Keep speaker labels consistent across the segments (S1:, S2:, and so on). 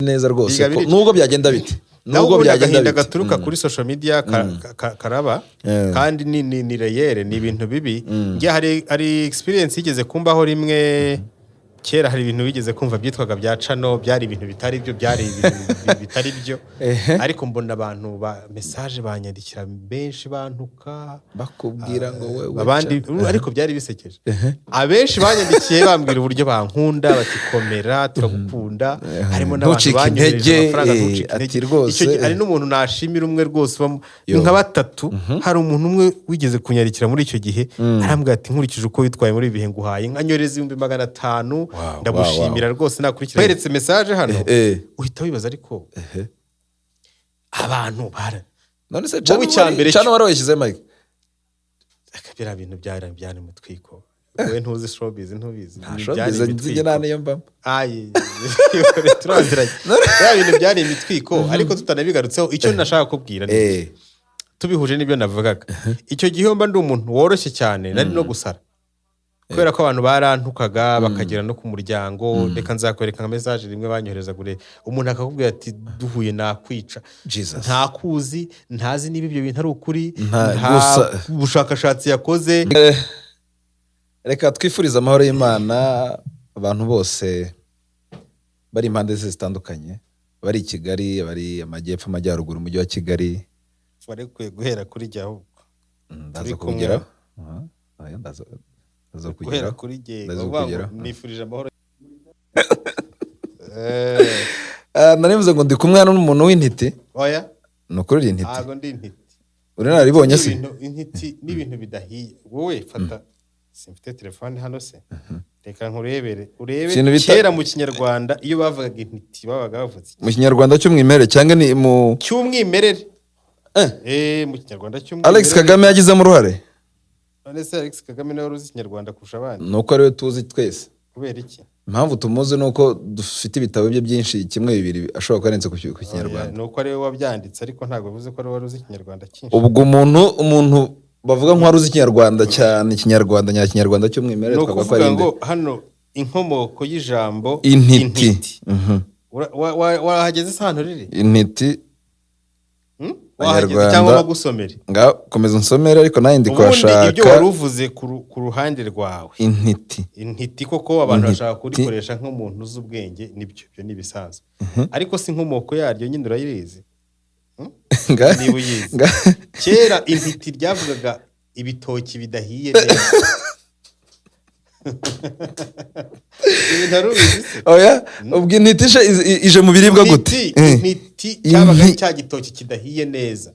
S1: Neza rwose.
S2: Biga
S1: ko
S2: birica.
S1: Nubwo byagenda bite,
S2: Naho
S1: nubwo
S2: ubundi
S1: byagenda
S2: agahinda
S1: bite,
S2: gaturuka kuri social media karaba kandi ni réel, ni ibintu bibi. Njye hari experience yigeze kumbaho rimwe kera. Hari ibintu bigeze kumva byitwaga bya channel, byari ibintu bitari byo, byari ibintu bitari byo. Ariko mbona abantu ba message banyandikira benshi bantuka,
S1: bakubwira ngo wewe
S2: abandi ariko byari bisekeje. Abenshi banyandikiye bambwira uburyo bankunda, bati: "Komera, turagukunda." Harimo n'abantu
S1: Ntucike
S2: banyohereje
S1: intege,
S2: amafaranga, ntucike
S1: ati
S2: intege.
S1: Rwose,
S2: Icyo gihe hari n'umuntu nashimira umwe rwose
S1: Yo.
S2: ni nka batatu. Hari umuntu umwe wigeze kunyandikira muri icyo gihe, arambwira ati: "Nkurikije uko witwaye muri ibi bihe, nguhaye inka." Anyohereza 500,000. Ndagushimira rwose. Nakurikira weretse message hano, uhita wibaza, ariko abantu bara
S1: None se
S2: Wowe
S1: channel
S2: icya mbere
S1: channel wari wayishyize, Mike?
S2: Aka biriya bintu byari mutwiko. Wowe ntuzi showbiz, ntubizi.
S1: Nta
S2: Byari
S1: showbiz nzi.
S2: imitwiko.
S1: Nta niyo mbamo.
S2: Ayi, turaziranye. Biriya bintu byari imitwiko, ariko tutanabigarutseho, icyo nashaka kubwira ni tubihuje n'ibyo navugaga. Icyo gihe iyo mba ndi umuntu woroshye cyane, nari no gusara, kubera ko abantu barantukaga bakagera no ku muryango. Reka nzakwereka nka message rimwe banyohereza gure, umuntu akakubwira ati: "Duhuye nakwica."
S1: Jesus.
S2: Ntakuzi, ntazi niba ibyo bintu ari ukuri, nta bushakashatsi yakoze.
S1: Reka twifurize amahoro y'Imana abantu bose bari impande ze zitandukanye, bari i Kigali, bari amajyepfo, amajyaruguru, umujyi wa Kigali.
S2: Wari ukwiye guhera kuri jye ahubwo.
S1: Ndaza
S2: Turi kumwe.
S1: kubugeraho. Aha, oya, ndaza
S2: Guhera
S1: kugeraho.
S2: kuri jye
S1: Ndaza
S2: bavuga ngo
S1: kugeraho.
S2: nifurije amahoro.
S1: Ah, nari mvuze ngo ndi kumwe hano n'umuntu w'intiti.
S2: Oya.
S1: Ni ukuri uri intiti.
S2: Ntabwo ndi intiti.
S1: Uri nararibonye se?
S2: Intiti n'ibintu bidahiye. Wowe fata, simfite telefone hano se? Reka nkurebere, urebe.
S1: Ikintu bita-
S2: Kera mu Kinyarwanda iyo bavugaga intiti babaga bavuze iki?
S1: Mu Kinyarwanda cy'umwimerere cyangwa ni mu
S2: Cy'umwimerere. Mu Kinyarwanda cy'umwimerere.
S1: Alex Kagame yagizemo uruhare?
S2: None se Alex Kagame nawe wari uzi Ikinyarwanda kurusha abandi?
S1: Ni uko ariwe tuzi twese.
S2: Kubera iki?
S1: Impamvu tumuzi ni uko dufite ibitabo bye byinshi, kimwe, bibiri, ashobora kuba yaranditse ku Kinyarwanda.
S2: Ni uko ariwe wabyanditse, ariko ntabwo bivuze ko ariwe wari uzi Ikinyarwanda cyinshi.
S1: Ubwo umuntu bavuga nk'uwari uzi Ikinyarwanda cyane, Ikinyarwanda nyakinyarwanda cy'umwimerere,
S2: Ni
S1: twavuga ko ari
S2: ukuvuga
S1: nde?
S2: ngo hano inkomoko y'ijambo
S1: Intiti.
S2: Wahageze se ahantu riri?
S1: Intiti.
S2: Hmm? Wahageze
S1: Abanyarwanda-
S2: cyangwa bagusomere?
S1: Nga komeza unsomere, ariko nanjye ndi
S2: Ubundi ibyo
S1: kuhashaka.
S2: wari uvuze ku ruhande rwawe.
S1: Intiti.
S2: Intiti koko abantu
S1: Intiti.
S2: bashaka kurikoresha nk'umuntu uzi ubwenge, nibyo, ibyo ni ibisanzwe, ariko si inkomoko yaryo nyine urayizi? Niba uyizi. Kera intiti ryavugaga ibitoki bidahiye neza. Ibintu ari ubizi se?
S1: Oya, ubwo intiti ije mu biribwa gute?
S2: Intiti, intiti cyabaga ari cya gitoki kidahiye neza.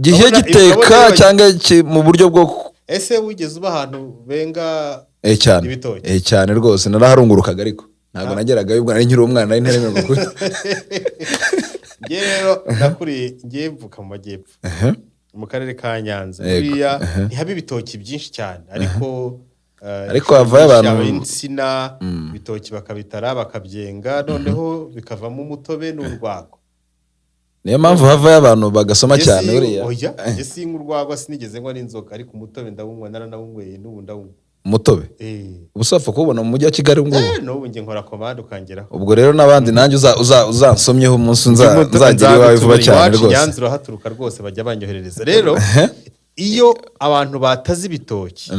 S1: Gihiye giteka
S2: Urabona
S1: cyangwa mu buryo bwo
S2: Ese wigeze uba ahantu benga
S1: Cyane.
S2: ibitoki?
S1: Cyane rwose, naraharungurukaga, ariko ntabwo nageragayo. Ubwo nari nkiri umwana, nari ntaremerwa
S2: Njye rero nakuriye, ngiye mvuka mu majyepfo, mu karere ka Nyanza. Buriya ntihaba ibitoki byinshi cyane, ariko
S1: Ariko
S2: inshuro
S1: havayo
S2: nyinshi
S1: abantu-
S2: haba insina, ibitoki bakabitara, bakabyenga, noneho bikavamo umutobe n'urwagwa.
S1: Niyo mpamvu havayo abantu bagasoma
S2: Njye
S1: cyane buriya.
S2: Oya, njye sinywa urwagwa, sinigeze nywa n'inzoga, ariko umutobe ndawunywa, naranawunyweye, n'ubu ndawunywa.
S1: Umutobe? Ubu se wapfa kuwubona mu mujyi wa Kigali ubu ngubu?
S2: N'ubu njye nkora komande ukangeraho.
S1: Ubwo rero n'abandi, nanjye uzansomyeho umunsi nzagera iwawe vuba
S2: Nzagutumira
S1: cyane
S2: iwacu i
S1: rwose.
S2: Nyanza, urahaturuka rwose, bajya banyoherereza. Rero iyo abantu batazi ibitoki,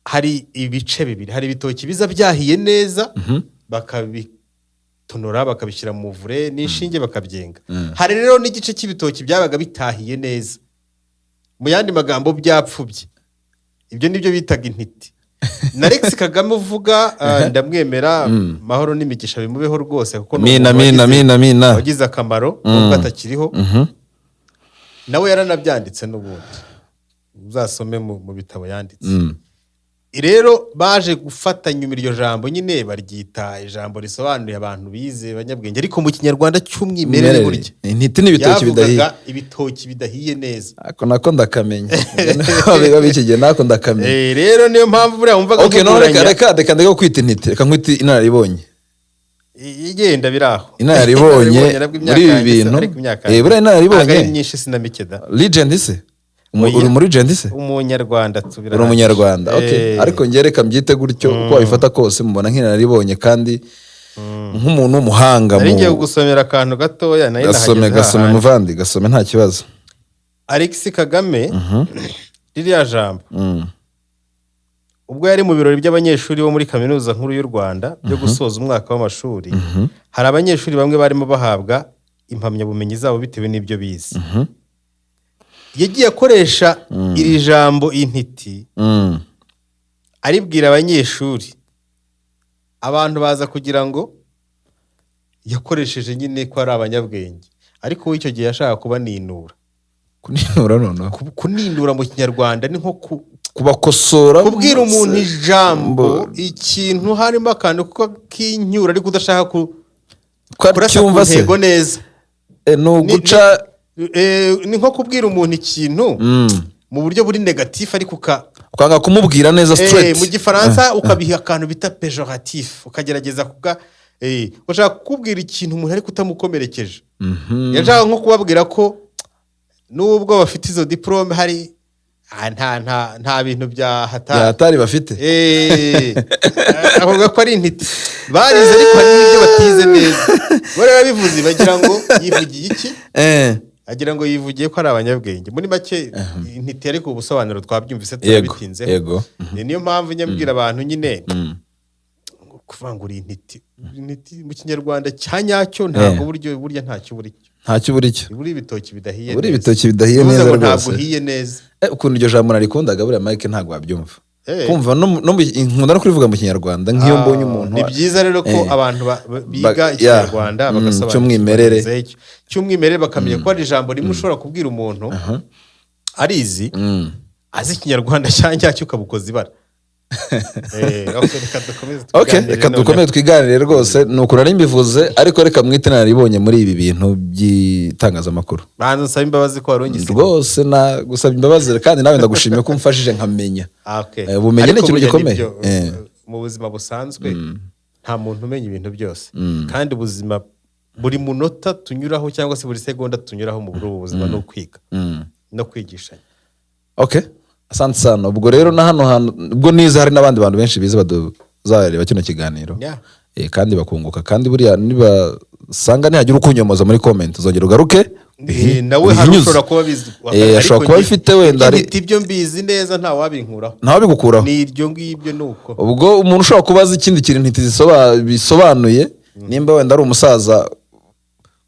S2: hari ibice bibiri: hari ibitoki biza byahiye neza, bakabitonora, bakabishyira mu muvure n'inshinge, bakabyenga. Hari rero n'igice cy'ibitoki byabaga bitahiye neza, mu yandi magambo byapfubye. Ibyo nibyo bitaga intiti. Na Alex Kagame uvuga, ndamwemera, mahoro n'imigisha bimubeho rwose, kuko ni
S1: Mina.
S2: umuntu
S1: Mina. Mina, mina.
S2: wagize akamaro nubwo atakiriho. Nawe yaranabyanditse n'ubundi, uzasome mu bitabo yanditse. Rero baje gufata nyuma iryo jambo nyine, baryita ijambo risobanuye abantu bize, abanyabwenge, ariko mu Kinyarwanda cy'umwimerere burya
S1: Intiti n'ibitoki bidahiye.
S2: yavugaga ibitoki bidahiye neza.
S1: Ako nako ndakamenya, b'iki gihe nako ndakamenya.
S2: Rero niyo mpamvu buriya wumvaga
S1: Okay, none reka
S2: nkuguranya.
S1: reka ndeke kwita intiti, reka nkwite inararibonye.
S2: Igenda biri aho.
S1: Inararibonye
S2: Nabwo imyaka
S1: muri ibi
S2: yanjye
S1: bintu.
S2: ariko imyaka
S1: Buriya inararibonye.
S2: ntabwo ari myinshi, sinamike da.
S1: Legend se?
S2: Oya.
S1: Uri muri legend se?
S2: Umunyarwanda tubira.
S1: Uri Umunyarwanda, okay. Ariko njye reka mbyite gutyo, uko wabifata kose mubona nk'inararibonye kandi Nk'umuntu w'umuhanga
S2: Nari
S1: mu
S2: ngiye kugusomera akantu gatoya, nari
S1: Gasome.
S2: nahageze
S1: Gasome.
S2: hahandi.
S1: Muvandi, gasome, nta kibazo.
S2: Alex Kagame, ririya jambo, ubwo yari mu birori by'abanyeshuri bo muri Kaminuza Nkuru y'u Rwanda byo gusoza umwaka w'amashuri, hari abanyeshuri bamwe barimo bahabwa impamyabumenyi zabo bitewe n'ibyo bize. Yagiye akoresha iri jambo "intiti" aribwira abanyeshuri, abantu baza kugira ngo yakoresheje nyine ko ari abanyabwenge, ariko we icyo gihe yashaka kubaninura.
S1: Kuninura noneho?
S2: Kuninura mu Kinyarwanda ni nko
S1: Kubakosora.
S2: kubwira umuntu ijambo, ikintu harimo akantu k'inyura, ariko udashaka
S1: Ko
S2: kurasa ku
S1: cyumva se
S2: ntego neza.
S1: Ni uguca.
S2: Ni nko kubwira umuntu ikintu mu buryo buri négatif, ariko
S1: Ukanga kumubwira neza straight.
S2: Mu Gifaransa ukabiha akantu bita péjoratif, ukagerageza kuga ushaka kukubwira ikintu umuntu ariko utamukomerekeje. Yashaka nko kubabwira ko nubwo bafite izo diplôme, hari nta bintu bya hatari
S1: Hatari bafite.
S2: Avuga ko ari intiti, barize, ariko hari n'ibyo batize neza. Bo rero bivuze bagira ngo yivugiye iki? Agira ngo yivugiye ko ari abanyabwenge. Muri make, intiti, ariko ubusobanuro twabyumvise, turabitinzeho. Niyo mpamvu nyabwira abantu nyine ngo kuvuga ngo uri intiti, intiti mu Kinyarwanda cya nyacyo ntabwo buryo burya ntacyo buri cyo.
S1: Ntacyo buri cyo.
S2: Buri ibitoki bidahiye
S1: Buri
S2: neza.
S1: ibitoki bidahiye
S2: Bivuze
S1: neza
S2: ngo ntabwo
S1: rwose.
S2: uhiye neza.
S1: Ukuntu iryo jambo narikundaga buriya, Mike, ntabwo wabyumva. Kumva no nkunda no kurivuga mu Kinyarwanda nk'iyo mbonye umuntu
S2: Ni byiza rero ko abantu biga Ikinyarwanda bagasobanukirwa
S1: Cy'umwimerere.
S2: neza cy'umwimerere, bakamenya ko hari ijambo rimwe ushobora kubwira umuntu arizi, azi Ikinyarwanda cya nyacyo, ukabukoza ibara. Okay, reka dukomeze twiganirire
S1: Reka
S2: noneho.
S1: dukomeze twiganirire rwose. Ni ukuntu nari mbivuze, ariko reka mwite naribonye muri ibi bintu by'itangazamakuru.
S2: Banza nsaba imbabazi ko wari ungisize.
S1: Rwose nagusabye imbabazi, kandi nawe ndagushimiye ko umfashije nkamenya.
S2: Ah, okay.
S1: Ubumenyi ni
S2: Ariko
S1: ikintu
S2: burya
S1: gikomeye.
S2: nibyo, mu buzima busanzwe nta muntu umenya ibintu byose, kandi ubuzima buri munota tunyuraho cyangwa se buri segonda tunyuraho muri ubu buzima ni ukwiga no kwigishanya.
S1: Okay, asante sana. Ubwo rero na hano hantu ubwo nize, hari n'abandi bantu benshi bize bazareba kino kiganiro. Kandi bakunguka, kandi buriya nibasanga nihagira ukunyomoza muri comment, uzongera ugaruke
S2: Nawe hari
S1: ubihinyuze.
S2: ushobora kuba abizi.
S1: Ashobora kuba abifite wenda
S2: Intiti ibyo mbizi neza, nta wabinkuraho.
S1: Ntawe bigukuraho.
S2: Ni iryo ngibyo, ni uko.
S1: Ubwo umuntu ushobora kuba azi ikindi kintu intiti bisobanuye, nimba wenda ari umusaza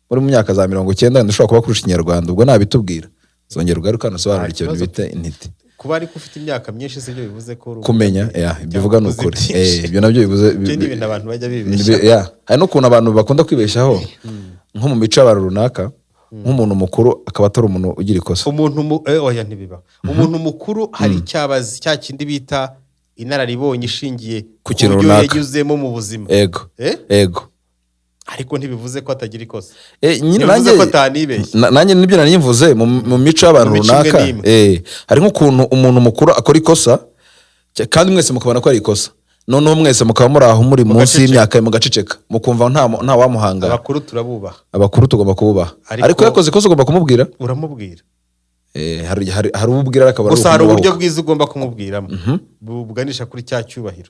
S1: uri mu myaka za 90, wenda ushobora kuba kurusha Ikinyarwanda, ubwo nabitubwira, zongera ugaruke hano usobanura
S2: Nta
S1: ikintu
S2: kibazo.
S1: bita intiti.
S2: Kuba ariko ufite imyaka myinshi si byo bivuze ko uri
S1: Kumenya
S2: umunyabwenge
S1: ya, ibyo uvuga ni
S2: cyangwa uzi
S1: ukuri.
S2: byinshi.
S1: Ibyo nabyo bivuze
S2: Ibyo ni ibintu abantu bajya bibeshya.
S1: Ya. Hari n'ukuntu abantu bakunda kwibeshyaho nko mu mico y'abantu runaka, nk'umuntu mukuru akaba atari umuntu ugira ikosa.
S2: Umuntu oya, ntibibaho. Umuntu mukuru hari icyo aba azi, cya kindi bita inararibonye ishingiye
S1: Ku kintu
S2: buryo
S1: runaka.
S2: yanyuzemo mu buzima.
S1: Ego. Ego.
S2: Ariko ntibivuze ko atagira ikosa.
S1: Nyine
S2: Ntibivuze
S1: nanjye
S2: ko atanibeshye.
S1: Nanjye nibyo nari mvuze mu mico y'abantu
S2: Mu mico imwe
S1: runaka.
S2: n'imwe.
S1: Hari nk'ukuntu umuntu mukuru akora ikosa kandi mwese mukabona ko ari ikosa, noneho mwese mukaba muri aho muri munsi
S2: Mugaceceka.
S1: y'imyaka, mugaceceka, mukumva nta wamuhangara.
S2: Abakuru turabubaha.
S1: Abakuru tugomba kububaha. Ariko iyo yakoze ikosa ugomba kumubwira.
S2: Uramubwira.
S1: Hari uwo ubwira akaba ari
S2: Gusa hari uburyo
S1: ukumwubahuka.
S2: bwiza ugomba kumubwiramo buganisha kuri cya cyubahiro.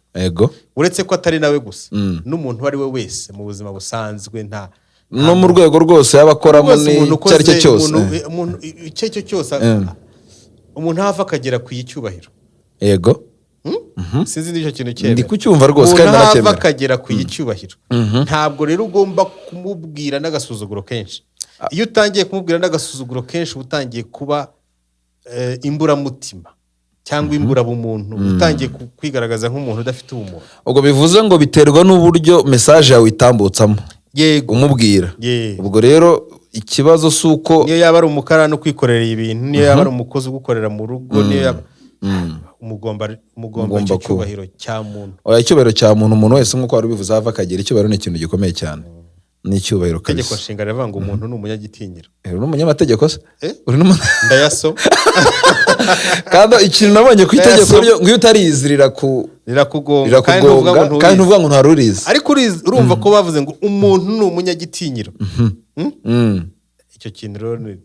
S2: Uretse ko atari nawe gusa, n'umuntu uwo ari we wese mu buzima busanzwe nta
S1: No mu rwego rwose yaba akoramo,
S2: rwose umuntu
S1: n'icyo ari cyo
S2: ukoze
S1: cyose.
S2: Umuntu icyo ari cyo cyose, umuntu aho ava akagera ku icyubahiro. Sinzi n'icyo kintu cyemera.
S1: Ndi kucyumva rwose
S2: Umuntu
S1: kandi
S2: aho ava
S1: ndanacyemera.
S2: akagera ku icyubahiro, ntabwo rero ugomba kumubwira n'agasuzuguro kenshi. Iyo utangiye kumubwira n'agasuzuguro kenshi, uba utangiye kuba imburamutima cyangwa imburabumuntu, utangiye kwigaragaza nk'umuntu udafite ubumuntu.
S1: Ubwo bivuze ngo biterwa n'uburyo message yawe itambutsamo
S2: Yego.
S1: umubwira. Ubwo rero ikibazo si uko
S2: Niyo yaba ari umukarani ukwikorera ibintu, niyo yaba ari umukozi ugukorera mu rugo, niyo yaba umugomba
S1: Ugomba
S2: icyo cyubahiro cya muntu.
S1: Oya, icyubahiro cya muntu, umuntu wese nk'uko wari ubivuze, ava akagera, icyubahiro ni ikintu gikomeye cyane, ni icyubahiro
S2: Itegeko
S1: kabisa.
S2: nshinga riravuga ngo umuntu ni umunyagitinyiro.
S1: Uri n'umunyamategeko se?
S2: Eh?
S1: Uri
S2: Ndayasoma.
S1: Kandi ikintu nabonye ku itegeko
S2: Ndayasoma.
S1: ryo ngo iyo utarizi riraku
S2: Rirakugonga, kandi ntuvuga ngo
S1: rirakugonga, kandi
S2: nturizi.
S1: ntuvuga ngo ntarurizi.
S2: Ariko urumva ko bavuze ngo umuntu ni umunyagitinyiro. Icyo kintu rero ni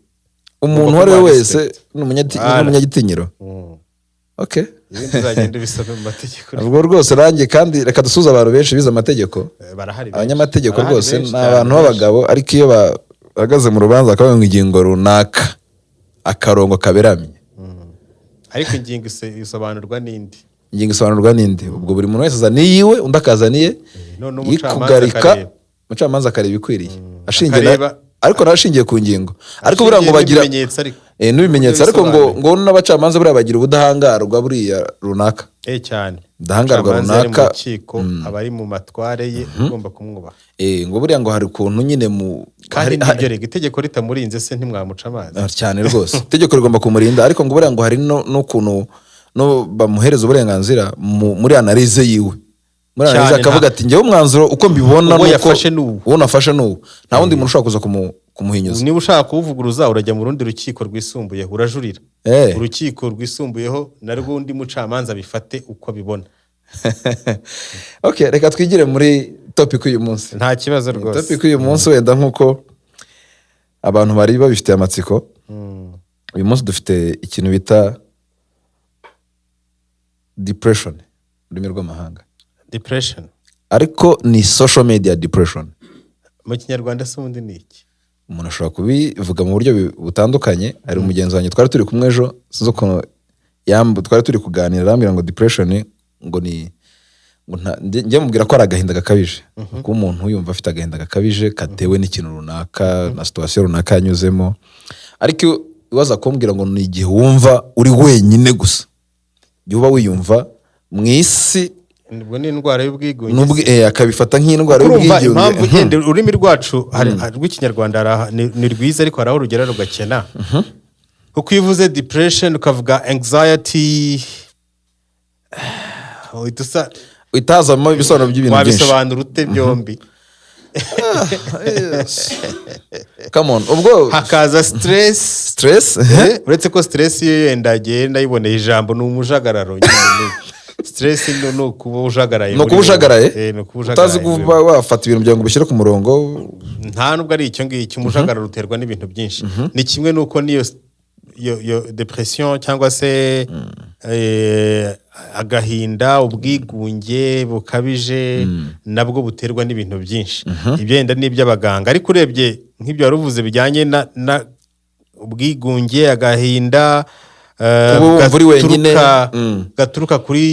S1: Umuntu
S2: ugomba
S1: uwo ari we
S2: kumuha
S1: wese
S2: respect.
S1: ni
S2: Voilà.
S1: umunyagitinyiro. Okay.
S2: Ibindi uzagenda ubisome mu mategeko.
S1: Ubwo rwose nanjye kandi reka dusuze abantu benshi bize amategeko.
S2: Barahari benshi.
S1: Abanyamategeko
S2: Barahari
S1: rwose
S2: benshi
S1: ni
S2: cyane,
S1: abantu
S2: benshi.
S1: b'abagabo, ariko iyo bahagaze mu rubanza bakavuga ngo ingingo runaka, akarongo kaberamye.
S2: Ariko ingingo isobanurwa n'indi.
S1: Ingingo isobanurwa n'indi. Ubwo buri muntu wese azana iyiwe, undi akazana iye.
S2: None umucamanza
S1: Yikugarika,
S2: akareba.
S1: Umucamanza akareba ikwiriye ashingiye ariko nawe ashingiye ku ngingo, ariko buriya ngo
S2: Ashingiye
S1: bagira
S2: n'ibimenyetso ariko.
S1: N'ibimenyetso, ariko ngo
S2: Bisobanuye.
S1: ngo n'abacamanza buriya bagira ubudahangarwa buriya runaka.
S2: Cyane.
S1: Ubudahangarwa
S2: Umucamanza ari mu
S1: runaka.
S2: rukiko, aba ari mu matware ye, ugomba kumwubaha.
S1: Ngo buriya ngo hari ukuntu nyine mu
S2: Kandi nibyo rega, itegeko ritamurinze se ntimwamuca amazi?
S1: Ah, cyane rwose, itegeko rigomba kumurinda, ariko ngo buriya ngo hari n'ukuntu no bamuhereza uburenganzira muri analyse yiwe, muri analyse
S2: Cyane,
S1: akavuga ati: "Njyewe umwanzuro uko mbibona
S2: Uwo
S1: nuko
S2: yafashe ni uwo."
S1: Uwo nafashe ni uwo, nta wundi muntu ushobora kuza kumuhinyuza.
S2: Niba ushaka kuwuvuguruza, urajya mu rundi rukiko rwisumbuyeho, urajurira. Urukiko rwisumbuyeho narwo undi mucamanza bifate uko abibona.
S1: Okay, reka twigire muri topic uyu munsi.
S2: Nta kibazo rwose.
S1: Topic uyu munsi, wenda nk'uko abantu bari babifitiye amatsiko, uyu munsi dufite ikintu bita depression mu rurimi rw'amahanga.
S2: Depression.
S1: Ariko ni social media depression.
S2: Mu Kinyarwanda se ubundi ni iki?
S1: Umuntu ashobora kubivuga mu buryo butandukanye. Hari umugenzi wanjye twari turi kumwe ejo, sinzi ukuntu twari turi kuganira, arambwira ngo depression ngo ni ngo njye mubwira ko ari agahinda gakabije, kuba umuntu yumva afite agahinda gakabije katewe n'ikintu runaka na situation runaka yanyuzemo. Ariko iyo waza kumbwira ngo ni igihe wumva uri wenyine gusa, igihe uba wiyumva mu isi.
S2: Ubwo ni indwara y'ubwigunge.
S1: Akabifata nk'indwara
S2: Urumva
S1: y'ubwigunge.
S2: impamvu yenda ururimi rwacu rw'Ikinyarwanda ni rwiza, ariko hari aho rugera rugakena, kuko iyo uvuze depression ukavuga anxiety, uhita usa
S1: Itazamo ibisobanuro by'ibintu byinshi.
S2: Wabisobanura ute byombi?
S1: Yes. Come on, ubwo
S2: Hakaza stress.
S1: Stress.
S2: Uretse ko stress iyo yenda agenda yiboneye ijambo, ni umujagararo nyine, stress ni ukuba ujagaraye
S1: Ni
S2: muri
S1: ukuba ujagaraye.
S2: wowe. Ni ukuba
S1: Utazi
S2: ujagaraye muri
S1: kuba
S2: wowe.
S1: wafata ibintu byawe ngo ubishyire ku murongo.
S2: Nta nubwo ari icyo ngicyo, umujagararo uterwa n'ibintu byinshi. Ni kimwe n'uko n'iyo iyo depression cyangwa se agahinda, ubwigunge bukabije, nabwo buterwa n'ibintu byinshi. Ibyo yenda ni iby'abaganga, ariko urebye nk'ibyo wari uvuze bijyanye na ubwigunge, agahinda
S1: Kuba wumva uri wenyine.
S2: Gaturuka kuri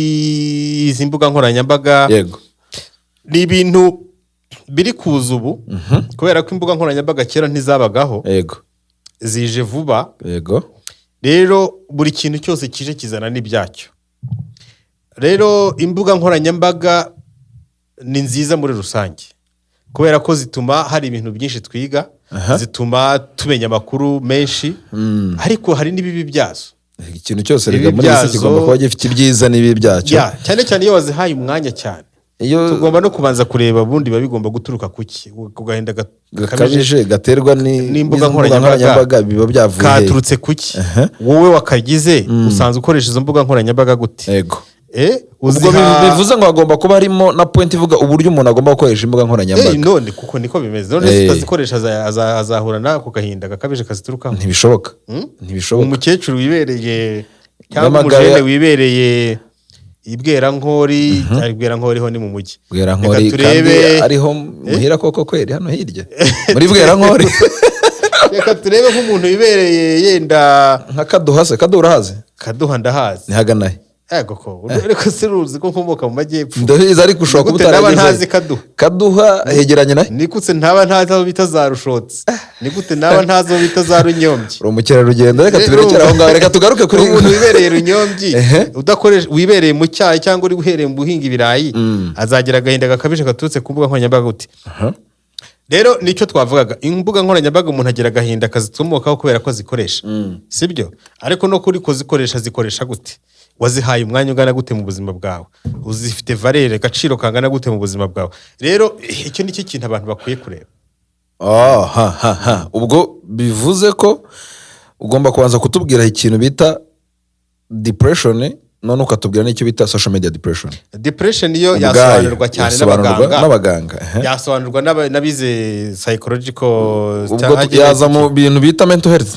S2: izi mbuga nkoranyambaga, ni ibintu biri kuza ubu, kubera ko imbuga nkoranyambaga kera ntizabagaho, zije vuba. Rero buri kintu cyose kije kizana n'ibyacyo. Rero imbuga nkoranyambaga ni nziza muri rusange, kubera ko zituma hari ibintu byinshi twiga, zituma tumenya amakuru menshi, ariko hari n'ibibi byazo.
S1: Ikintu cyose
S2: Ibibi
S1: rega muri iyi si
S2: byazo-
S1: kigomba kuba gifite ibyiza n'ibibi byacyo.
S2: Ya, cyane cyane iyo wazihaye umwanya cyane.
S1: Iyo
S2: Tugomba no kubanza kureba ubundi biba bigomba guturuka kuki, ku gahinda gakabije
S1: gakabije gaterwa
S2: n'imbuga
S1: n'izo
S2: nkoranyambaga
S1: nkoranyambaga biba byavuye he?
S2: Katurutse kuki? Wowe wakagize usanzwe ukoresha izo mbuga nkoranyambaga gute?
S1: Ubwo bivuze ngo hagomba kuba harimo na point ivuga uburyo umuntu agomba gukoresha imbuga nkoranyambaga.
S2: None kuko niko bimeze none se, utazikoresha azahura n'ako gahinda gakabije kaziturukaho?
S1: Ntibishoboka, ntibishoboka.
S2: Umukecuru wibereye cyangwa
S1: Nyamagabe-
S2: umujene wibereye i Bwerankori, cyangwa i Bwerankori ho ni mu mujyi.
S1: Bwerankori.
S2: Reka
S1: Kandi
S2: turebe
S1: ariho muhira koko kweri, hano hirya muri Bwerankori.
S2: Reka turebe nk'umuntu wibereye yenda
S1: Nka Kaduha se, Kaduha urahazi?
S2: Kaduha ndahazi.
S1: Ni hagana he?
S2: Yego ko, ariko siruzi ko nkomoka mu majyepfo.
S1: Ndabizi, ariko ushobora kuba
S2: Nigute naba
S1: utarageze.
S2: ntazi Kaduha?
S1: Kaduha hegeranye nayo.
S2: Nigute ntaba ntazi aho bita za Rushotse? Nigute naba ntazi aho bita za Runyombyi?
S1: Uri umukerarugendo, reka tubirekere aho ngaho, reka tugaruke kuri
S2: Umuntu wibereye Runyombyi, udakoresha, wibereye mu cyayi cyangwa uri uhereye mu guhinga ibirayi, azagira agahinda gakabije gaturutse ku mbuga nkoranyambaga gute? Rero nicyo twavugaga, imbuga nkoranyambaga umuntu agira agahinda kazitumokaho kubera ko azikoresha, sibyo? Ariko no kuri kuzikoresha, zikoresha gute? Wazihaye umwanya ungana gute mu buzima bwawe? Uzifite valeur, agaciro kangana gute mu buzima bwawe? Rero icyo nicyo kintu abantu bakwiye kureba.
S1: Oh, ha, ha, ha. Ubwo bivuze ko ugomba kubanza kutubwira ikintu bita depression, none ukatubwira n'icyo bita social media depression.
S2: Depression yo
S1: Ubwayo,
S2: yasobanurwa cyane
S1: yasobanurwa
S2: n'abaganga.
S1: N'abaganga, ehe.
S2: Yasobanurwa n'abize psychological
S1: Ubwo
S2: cyangwa
S1: yaza mu bintu bita mental health.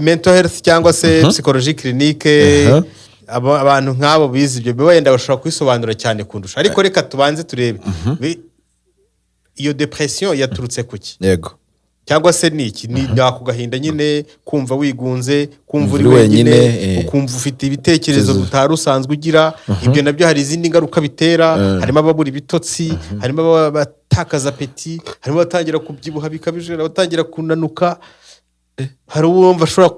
S2: Mental health cyangwa se psychologie clinique. Abantu nk'abo bize ibyo wenda bashobora kubisobanura cyane kundusha, ariko reka tubanze turebe iyo depression yaturutse ku ki, cyangwa se ni iki? Ni ako gahinda nyine, kumva wigunze, kumva uri
S1: uri wenyine,
S2: wenyine, ukumva ufite ibitekerezo utari usanzwe ugira. Ibyo nabyo hari izindi ngaruka bitera. Harimo ababura ibitotsi, harimo abatakaza appétit, harimo abatangira kubyibuha bikabije, abatangira kunanuka, hari uwumva ashobora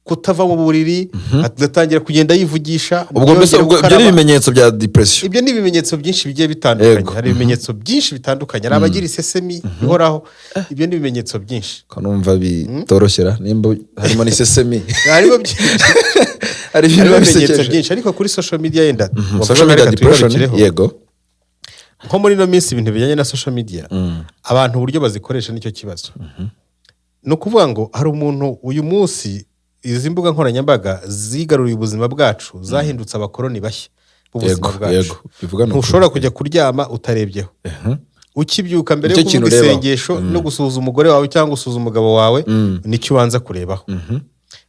S2: kutava mu buriri, agatangira kugenda yivugisha,
S1: Ubwo mbese
S2: ntiyongere
S1: ubwo ibyo ni
S2: gukaraba.
S1: ibimenyetso bya depression.
S2: Ibyo ni ibimenyetso byinshi bigiye bitandukanye. Hari ibimenyetso byinshi bitandukanye, hari abagira isesemi bihoraho. Ibyo ni ibimenyetso byinshi.
S1: Ko numva bitoroshyera, nimba harimo n'isesemi?
S2: Harimo byinshi.
S1: Hari ibintu
S2: Harimo
S1: biba
S2: ibimenyetso
S1: bisekeje.
S2: byinshi, ariko kuri social media yenda wavuga,
S1: Social media
S2: reka
S1: depression.
S2: tubigarukireho. Nko muri ino minsi, ibintu bijyanye na social media, abantu uburyo bazikoresha nicyo kibazo. Ni ukuvuga ngo hari umuntu uyu munsi, izi mbuga nkoranyambaga zigaruriye ubuzima bwacu, zahindutse abakoroni bashya b'ubuzima bwacu.
S1: Yego, bivuga ni ukuri.
S2: Ntushobora kujya kuryama utarebyeho. Ukibyuka, mbere yo
S1: Nicyo kintu
S2: kuvuga
S1: urebaho.
S2: isengesho no gusuhuza umugore wawe cyangwa gusuhuza umugabo wawe, nicyo ubanza kurebaho.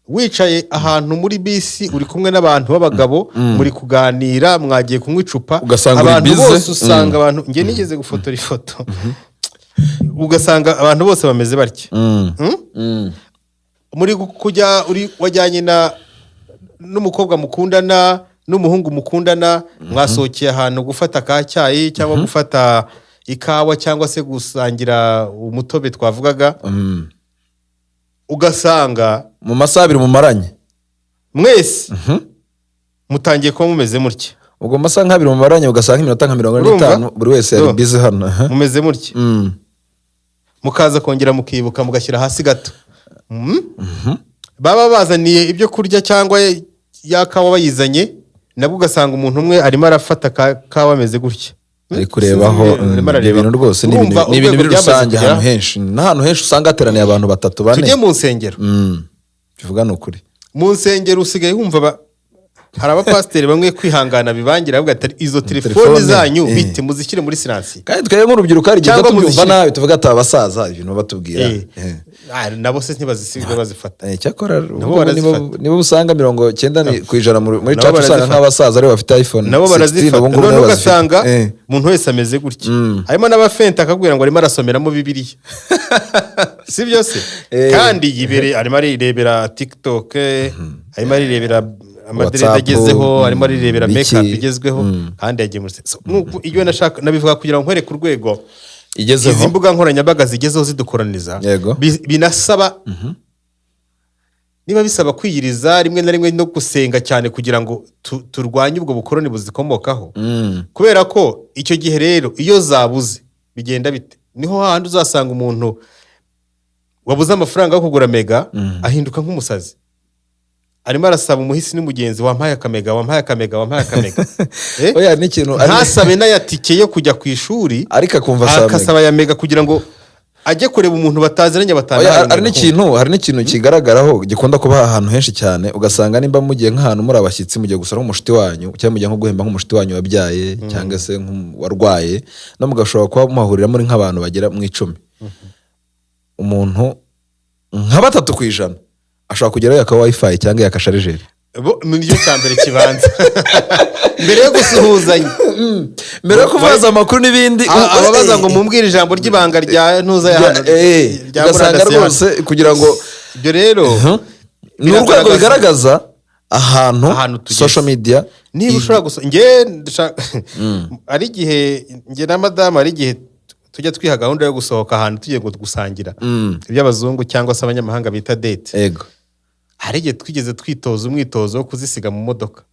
S2: Wicaye ahantu muri bisi, uri kumwe n'abantu b'abagabo, muri kuganira, mwagiye kunywa icupa,
S1: Ugasanga uri
S2: abantu
S1: busy.
S2: bose, usanga abantu, njye nigeze gufotora ifoto, ugasanga abantu bose bameze batya. Muri kujya uri wajyanye na n'umukobwa mukundana, n'umuhungu mukundana, mwasohokeye ahantu gufata ka cyayi cyangwa gufata ikawa cyangwa se gusangira umutobe twavugaga, ugasanga
S1: mu masaha 2 mumaranye,
S2: mwese mutangiye kuba mumeze mutya.
S1: Ubwo mu masaha nk'abiri mumaranye, ugasanga iminota nka mirongo ine
S2: Urumva?
S1: n'itanu buri wese yari
S2: Do.
S1: busy hano. Aha.
S2: Mumeze mutya, mukaza kongera mukibuka mugashyira hasi gato. Baba bazaniye ibyo kurya cyangwa ya kawa bayizanye, nabwo ugasanga umuntu umwe arimo arafata ka kawa ameze gutya.
S1: Ari kurebaho.
S2: Sinzi, arimo
S1: Ibyo
S2: arareba.
S1: bintu rwose ni
S2: Urumva
S1: ibintu, ni ibintu
S2: urwego
S1: biri
S2: byamaze
S1: rusange
S2: kugeraho?
S1: Ahantu henshi, n'ahantu henshi usanga hateraniye abantu batatu, bane.
S2: Tujye mu nsengero.
S1: Bivuga ni ukuri.
S2: Mu nsengero usigaye wumva hari abapasiteri bamwe kwihangana bibangira, bavuga ati izo telefoni
S1: Telefone,
S2: zanyu bite, muzishyire muri silencieux.
S1: Kandi twebwe nk'urubyiruko hari igihe
S2: Cyangwa
S1: tubyumva
S2: muzishyire-
S1: nabi, tuvuga ati abasaza ibintu batubwira.
S2: Ah, nabo se ntibazisiga bazifata?
S1: Cyakora ubwo
S2: barazifata.
S1: nibo usanga 90% muri
S2: Nabo
S1: church usanga
S2: barazifata.
S1: nk'abasaza aribo bafite iPhone
S2: Nabo
S1: 16,
S2: barazifata.
S1: ubu ngubu
S2: None
S1: nabo bazifite.
S2: ugasanga umuntu wese ameze gutya, harimo n'abafenta akakubwira ngo arimo arasomeramo Bibiliya, si byo se? Kandi yibereye arimo arirebera TikTok, arimo arirebera amadreads
S1: WhatsApp,
S2: agezeho, arimo arirebera
S1: biki.
S2: make igezweho, kandi yagiye muri so, nuko iyo nashaka nabivuga kugira ngo nkwereke urwego
S1: Igezeho.
S2: izi mbuga nkoranyambaga zigezeho zidukoraniza. Binasaba, niba bisaba kwiyiriza rimwe na rimwe no gusenga cyane kugira ngo turwanye ubwo bukoroni buzikomokaho. Kubera ko icyo gihe rero iyo zabuze bigenda bite? Niho hahandi uzasanga umuntu wabuze amafaranga yo kugura mega ahinduka nk'umusazi, arimo arasaba umuhisi n'umugenzi: "Wampaye akamega, wampaye akamega, wampaye akamega." Eh?
S1: Oya, ni ikintu
S2: Ntasabe n'aya tike yo kujya ku ishuri,
S1: ariko akumva asaba mega.
S2: Akasaba aya mega kugira ngo ajye kureba umuntu bataziranye
S1: Oya,
S2: batanahaye.
S1: hari n'ikintu kigaragaraho gikunda kuba ahantu henshi cyane. Ugasanga nimba mugiye nk'ahantu muri abashyitsi, mugiye gusura nk'umushuti wanyu, cyangwa mugiye nko guhemba nk'umushuti wanyu wabyaye cyangwa se warwaye, no mugashobora kuba muhahurira muri nk'abantu bagera mu 10, umuntu nka 3% ashobora kugerayo yaka WiFi cyangwa yaka chargeur.
S2: Ni cyo cya mbere kibanza mbere yo gusuhuzanya,
S1: mbere yo kubaza amakuru n'ibindi.
S2: Ababaza ngo mumbwire ijambo ry'ibanga rya ntuza ya hano, rya
S1: ugasanga
S2: murandasi ya hano.
S1: rwose kugira ngo
S2: Ibyo rero
S1: ni urwego
S2: biragaragaza
S1: bigaragaza ahantu
S2: ahantu tugeze.
S1: Social media
S2: Niba ushobora gusa, njye hari igihe njye na madamu, hari igihe tujya twiha gahunda yo gusohoka ahantu tugiye gusangira, iby'abazungu cyangwa se abanyamahanga bita date. Hari igihe twigeze twitoza umwitozo wo kuzisiga mu modoka.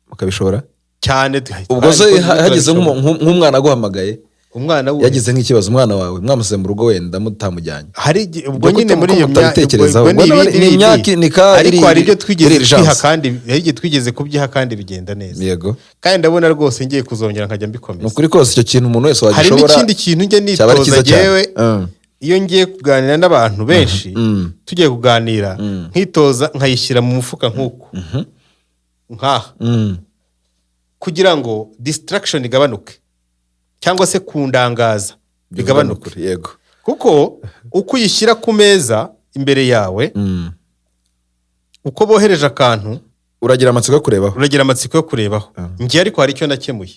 S1: Mukabishobora?
S2: Cyane.
S1: Ubwo se hagize nk'umwana aguhamagaye,
S2: Umwana we?
S1: yagize nk'ikibazo, umwana wawe mwamusize mu rugo wenda mutamujyanye?
S2: Hari ubwo
S1: Ubwo
S2: nyine muri iyo
S1: mutabitekerezaho.
S2: ubwo ni
S1: Ubwo
S2: ibindi
S1: ni
S2: bindi.
S1: imyaka ni ka
S2: Ariko hari ibyo twigeze
S1: iri
S2: twiha
S1: urgence.
S2: kandi hari igihe twigeze kubyiha kandi bigenda neza. Kandi ndabona rwose ngiye kuzongera nkajya
S1: Ni
S2: mbikomeza.
S1: ukuri kose, icyo kintu umuntu wese
S2: Hari
S1: wagishobora
S2: n'ikindi kintu njya
S1: cyaba ari
S2: nitoza
S1: cyiza cyane.
S2: jyewe. Iyo ngiye kuganira n'abantu benshi, tugiye kuganira, nkitoza nkayishyira mu mufuka nk'uku nkaha, kugira ngo distraction igabanuke cyangwa se kundangaza bigabanuke. Kuko uko uyishyira ku meza imbere yawe, uko bohereje akantu
S1: Uragira amatsiko yo kurebaho.
S2: Uragira amatsiko yo kurebaho. Njye ariko hari icyo nakemuye: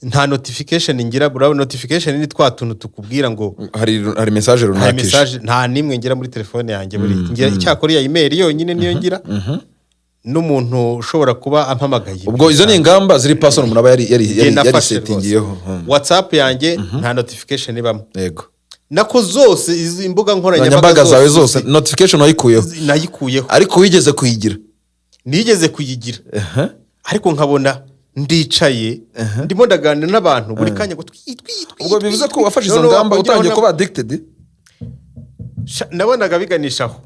S2: nta notification ngira. Urabona notification ni twa tuntu tukubwira ngo
S1: hari message
S2: hari
S1: runaka ije.
S2: Message nta n'imwe ngira muri telefone yanjye. Buriya ngira, icyakora iya email yonyine niyo ngira, n'umuntu ushobora kuba ampamagaye.
S1: Ubwo izo ni ingamba ziri personal umuntu aba yari
S2: Njye
S1: yari
S2: nafashe
S1: yarisetingiyeho.
S2: rwose. WhatsApp yanjye nta notification ibamo. Nako zose, izi mbuga
S1: nkoranyambaga
S2: nkoranyambaga
S1: zawe zose notification wayikuyeho?
S2: Nayikuyeho.
S1: Ariko wigeze kuyigira?
S2: Nigeze kuyigira, ariko nkabona ndicaye ndimo ndaganira n'abantu, buri kanya ngo twi twi twi.
S1: Ubwo bivuze ko
S2: twi.
S1: wafashe izo
S2: Noneho
S1: ngamba
S2: wakongeraho
S1: utangiye kuba addicted?
S2: Nabonaga biganishaho,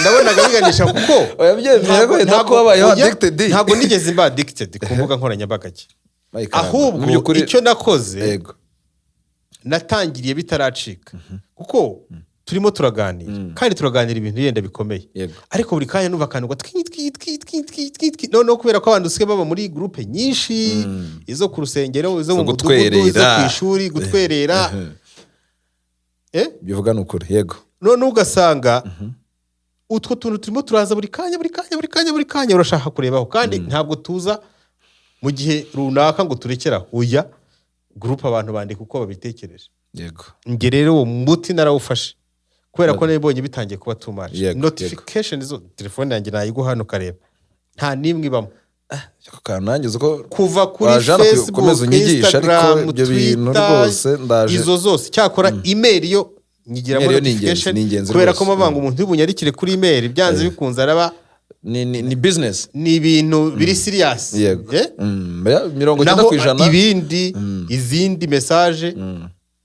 S2: nabonaga biganisha kuko
S1: Oya, byemeye wenda ko wabayeho
S2: oya,
S1: addicted.
S2: Ntabwo nigeze mba addicted ku mbuga nkoranyambaga ki.
S1: Mike, mu
S2: Ahubwo
S1: by'ukuri-
S2: icyo nakoze, natangiriye bitaracika, kuko turimo turaganira kandi turaganira ibintu yenda bikomeye, ariko buri kanya numva akantu ngo twi twi twi twi twi twi twi. Noneho kubera ko abantu dusigaye baba muri groupe nyinshi, izo ku rusengero, izo mu mudugudu, izo
S1: gutwerera.
S2: ku ishuri, gutwerera.
S1: Ibyo uvuga ni ukuri, yego.
S2: Noneho ugasanga utwo tuntu turimo turaza buri kanya, buri kanya, buri kanya, buri kanya, urashaka kurebaho, kandi ntabwo tuza mu gihe runaka ngo turekere aho. Oya, groupe abantu bandika uko babitekereje. Njye rero uwo muti narawufashe kubera ko nabibonye bitangiye kuba too much. Notification zo, telefone yanjye nayiguha hano ukareba, nta n'imwe ibamo.
S1: Ako kantu nanjye uzi ko
S2: Kuva kuri
S1: wajana
S2: Facebook,
S1: ukomeza unyigishe, ariko
S2: Instagram,
S1: ibyo bintu
S2: Twitter,
S1: rwose ndaje.
S2: izo zose. Cyakora email yo nyigiramo
S1: Email yo ni ingenzi,
S2: notification,
S1: ni ingenzi
S2: kubera ko
S1: rwose.
S2: mabanga umuntu y'ubunyarikire kuri email byanze bikunze araba
S1: Ni business.
S2: Ni ibintu biri serious. Eh?
S1: 90
S2: Naho
S1: ku ijana.
S2: ibindi, izindi message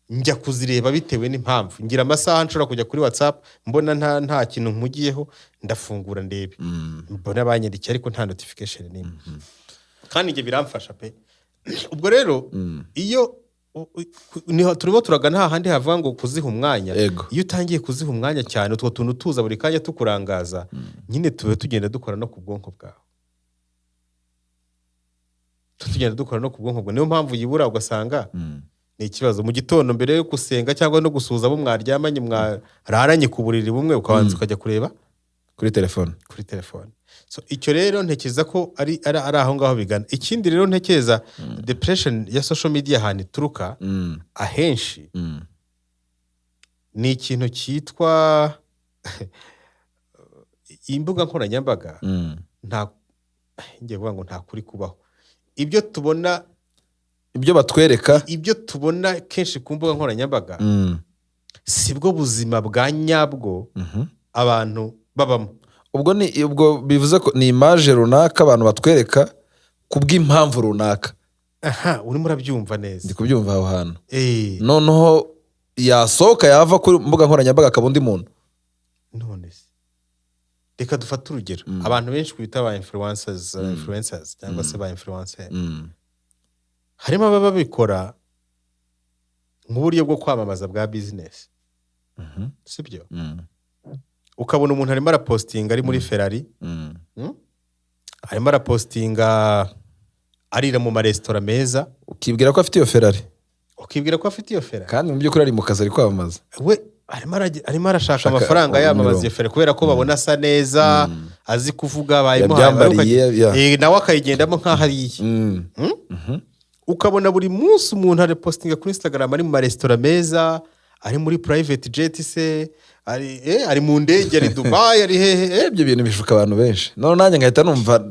S2: njya kuzireba bitewe n'impamvu. Ngira amasaha nshobora kujya kuri WhatsApp, mbona nta kintu mpugiyeho, ndafungura ndebe, mbona banyandikiye, ariko nta notification n'imwe. Kandi ibyo biramfasha pe. Ubwo rero iyo niho turimo turagana hahandi havuga ngo kuziha umwanya. Iyo utangiye kuziha umwanya cyane, utwo tuntu tuza buri kanya tukurangaza nyine, tuba tugenda dukora no ku bwonko bwawe, tuba tugenda dukora no ku bwonko bwawe. Niyo mpamvu yibura ugasanga ni ikibazo mu gitondo, mbere yo gusenga cyangwa no gusuhuza abo mwaryamanye, mwararanye ku buriri bumwe, ukabanza ukajya kureba
S1: kuri telefone.
S2: Kuri telefone. So icyo rero ntekereza ko ari aho ngaho bigana. Ikindi rero ntekereza depression ya social media ahantu ituruka ahenshi ni ikintu cyitwa imbuga nkoranyambaga. Nta, ngiye kuvuga ngo nta kuri kubaho. Ibyo tubona,
S1: Ibyo batwereka.
S2: ibyo tubona kenshi ku mbuga nkoranyambaga sibwo buzima bwa nyabwo abantu babamo.
S1: Ubwo bivuze ko ni image runaka abantu batwereka ku bw'impamvu runaka.
S2: Aha urimo urabyumva neza.
S1: Ndi kubyumva aho hantu. Noneho yasohoka, yava kuri mbuga nkoranyambaga, akaba undi muntu.
S2: None se reka dufate urugero, abantu benshi bita ba influencers cyangwa se ba influencer, harimo ababa babikora nk'uburyo bwo kwamamaza bwa business, sibyo? Ukabona umuntu arimo arapostinga ari muri Ferrari, Arimo arapostinga arira mu maresitora meza.
S1: Ukibwira ko afite iyo Ferrari.
S2: Ukibwira ko afite iyo Ferrari.
S1: Kandi mu by'ukuri ari mu kazi, ari kwamamaza.
S2: We arimo arashaka
S1: Shaka
S2: amafaranga, yamamaza
S1: imirongo.
S2: iyo Ferrari kubera ko babona asa neza, azi kuvuga, bayimuhaye.
S1: Yabyambariye, ya.
S2: Nawe akayigendamo nk'aho ari iye. Ukabona buri munsi umuntu arapostinga kuri Instagram ari mu maresitora meza, ari muri private jet se, ari mu ndege, ari Dubai, ari hehe.
S1: Ibyo bintu bishuka abantu benshi, none nanjye ngahita numva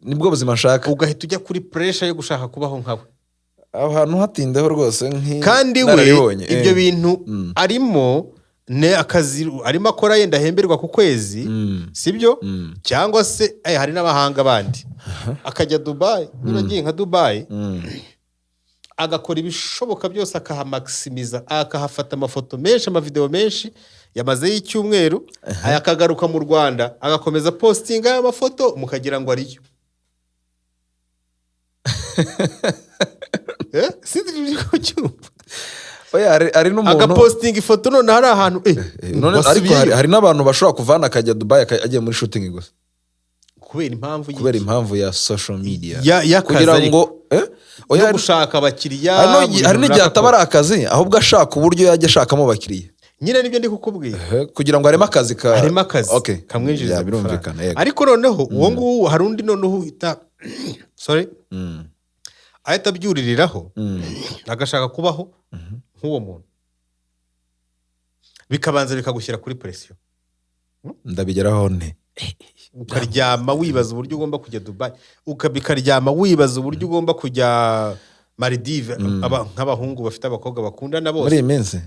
S1: nibwo buzima nshaka.
S2: Ugahita ujya kuri pressure yo gushaka kubaho nkawe.
S1: Aho hantu hatindeho rwose
S2: Kandi we
S1: nk'inararibonye.
S2: ibyo bintu arimo ni akazi arimo akora, yenda ahemberwa ku kwezi, sibyo? Cyangwa se hari n'abahanga bandi akajya Dubai, niba agiye nka Dubai, agakora ibishoboka byose akahamakisimiza, akahafata amafoto menshi, amavideo menshi, yamazeyo icyumweru, aya akagaruka mu Rwanda agakomeza postinga aya mafoto, mukagira ngo ariyo. Sinzi niba uri kucyumva.
S1: Oya, hari n'umuntu
S2: Agapostinga ifoto none hari ahantu
S1: None ariko
S2: wasubiyeyo.
S1: hari n'abantu bashobora kuvana akajya Dubai, agiye muri shooting gusa.
S2: Kubera impamvu y'iki?
S1: Kubera impamvu ya social media.
S2: Y'akazi
S1: Kugira
S2: ariko.
S1: ngo oya,
S2: No gushaka abakiriya
S1: hari
S2: mu bintu
S1: hari n'igihe
S2: runaka
S1: ataba ari akazi, ahubwo ashaka uburyo yajya ashakamo abakiriya.
S2: Nyine nibyo ndi kukubwira.
S1: Ehe, kugira ngo harimo akazi ka
S2: Harimo akazi kamwinjiriza
S1: Ya, birumvikana.
S2: amafaranga. Ariko noneho uwo nguwo, hari undi noneho uhita, sorry, ahita abyuririraho, agashaka kubaho nk'uwo muntu, bikabanza bikagushyira kuri pression.
S1: Ndabigeraho nte?
S2: Ukaryama wibaza uburyo ugomba kujya Dubai, bikaryama wibaza uburyo ugomba kujya Maldive. Nk'abahungu bafite abakobwa bakundana
S1: Muri
S2: bose.
S1: iyi minsi,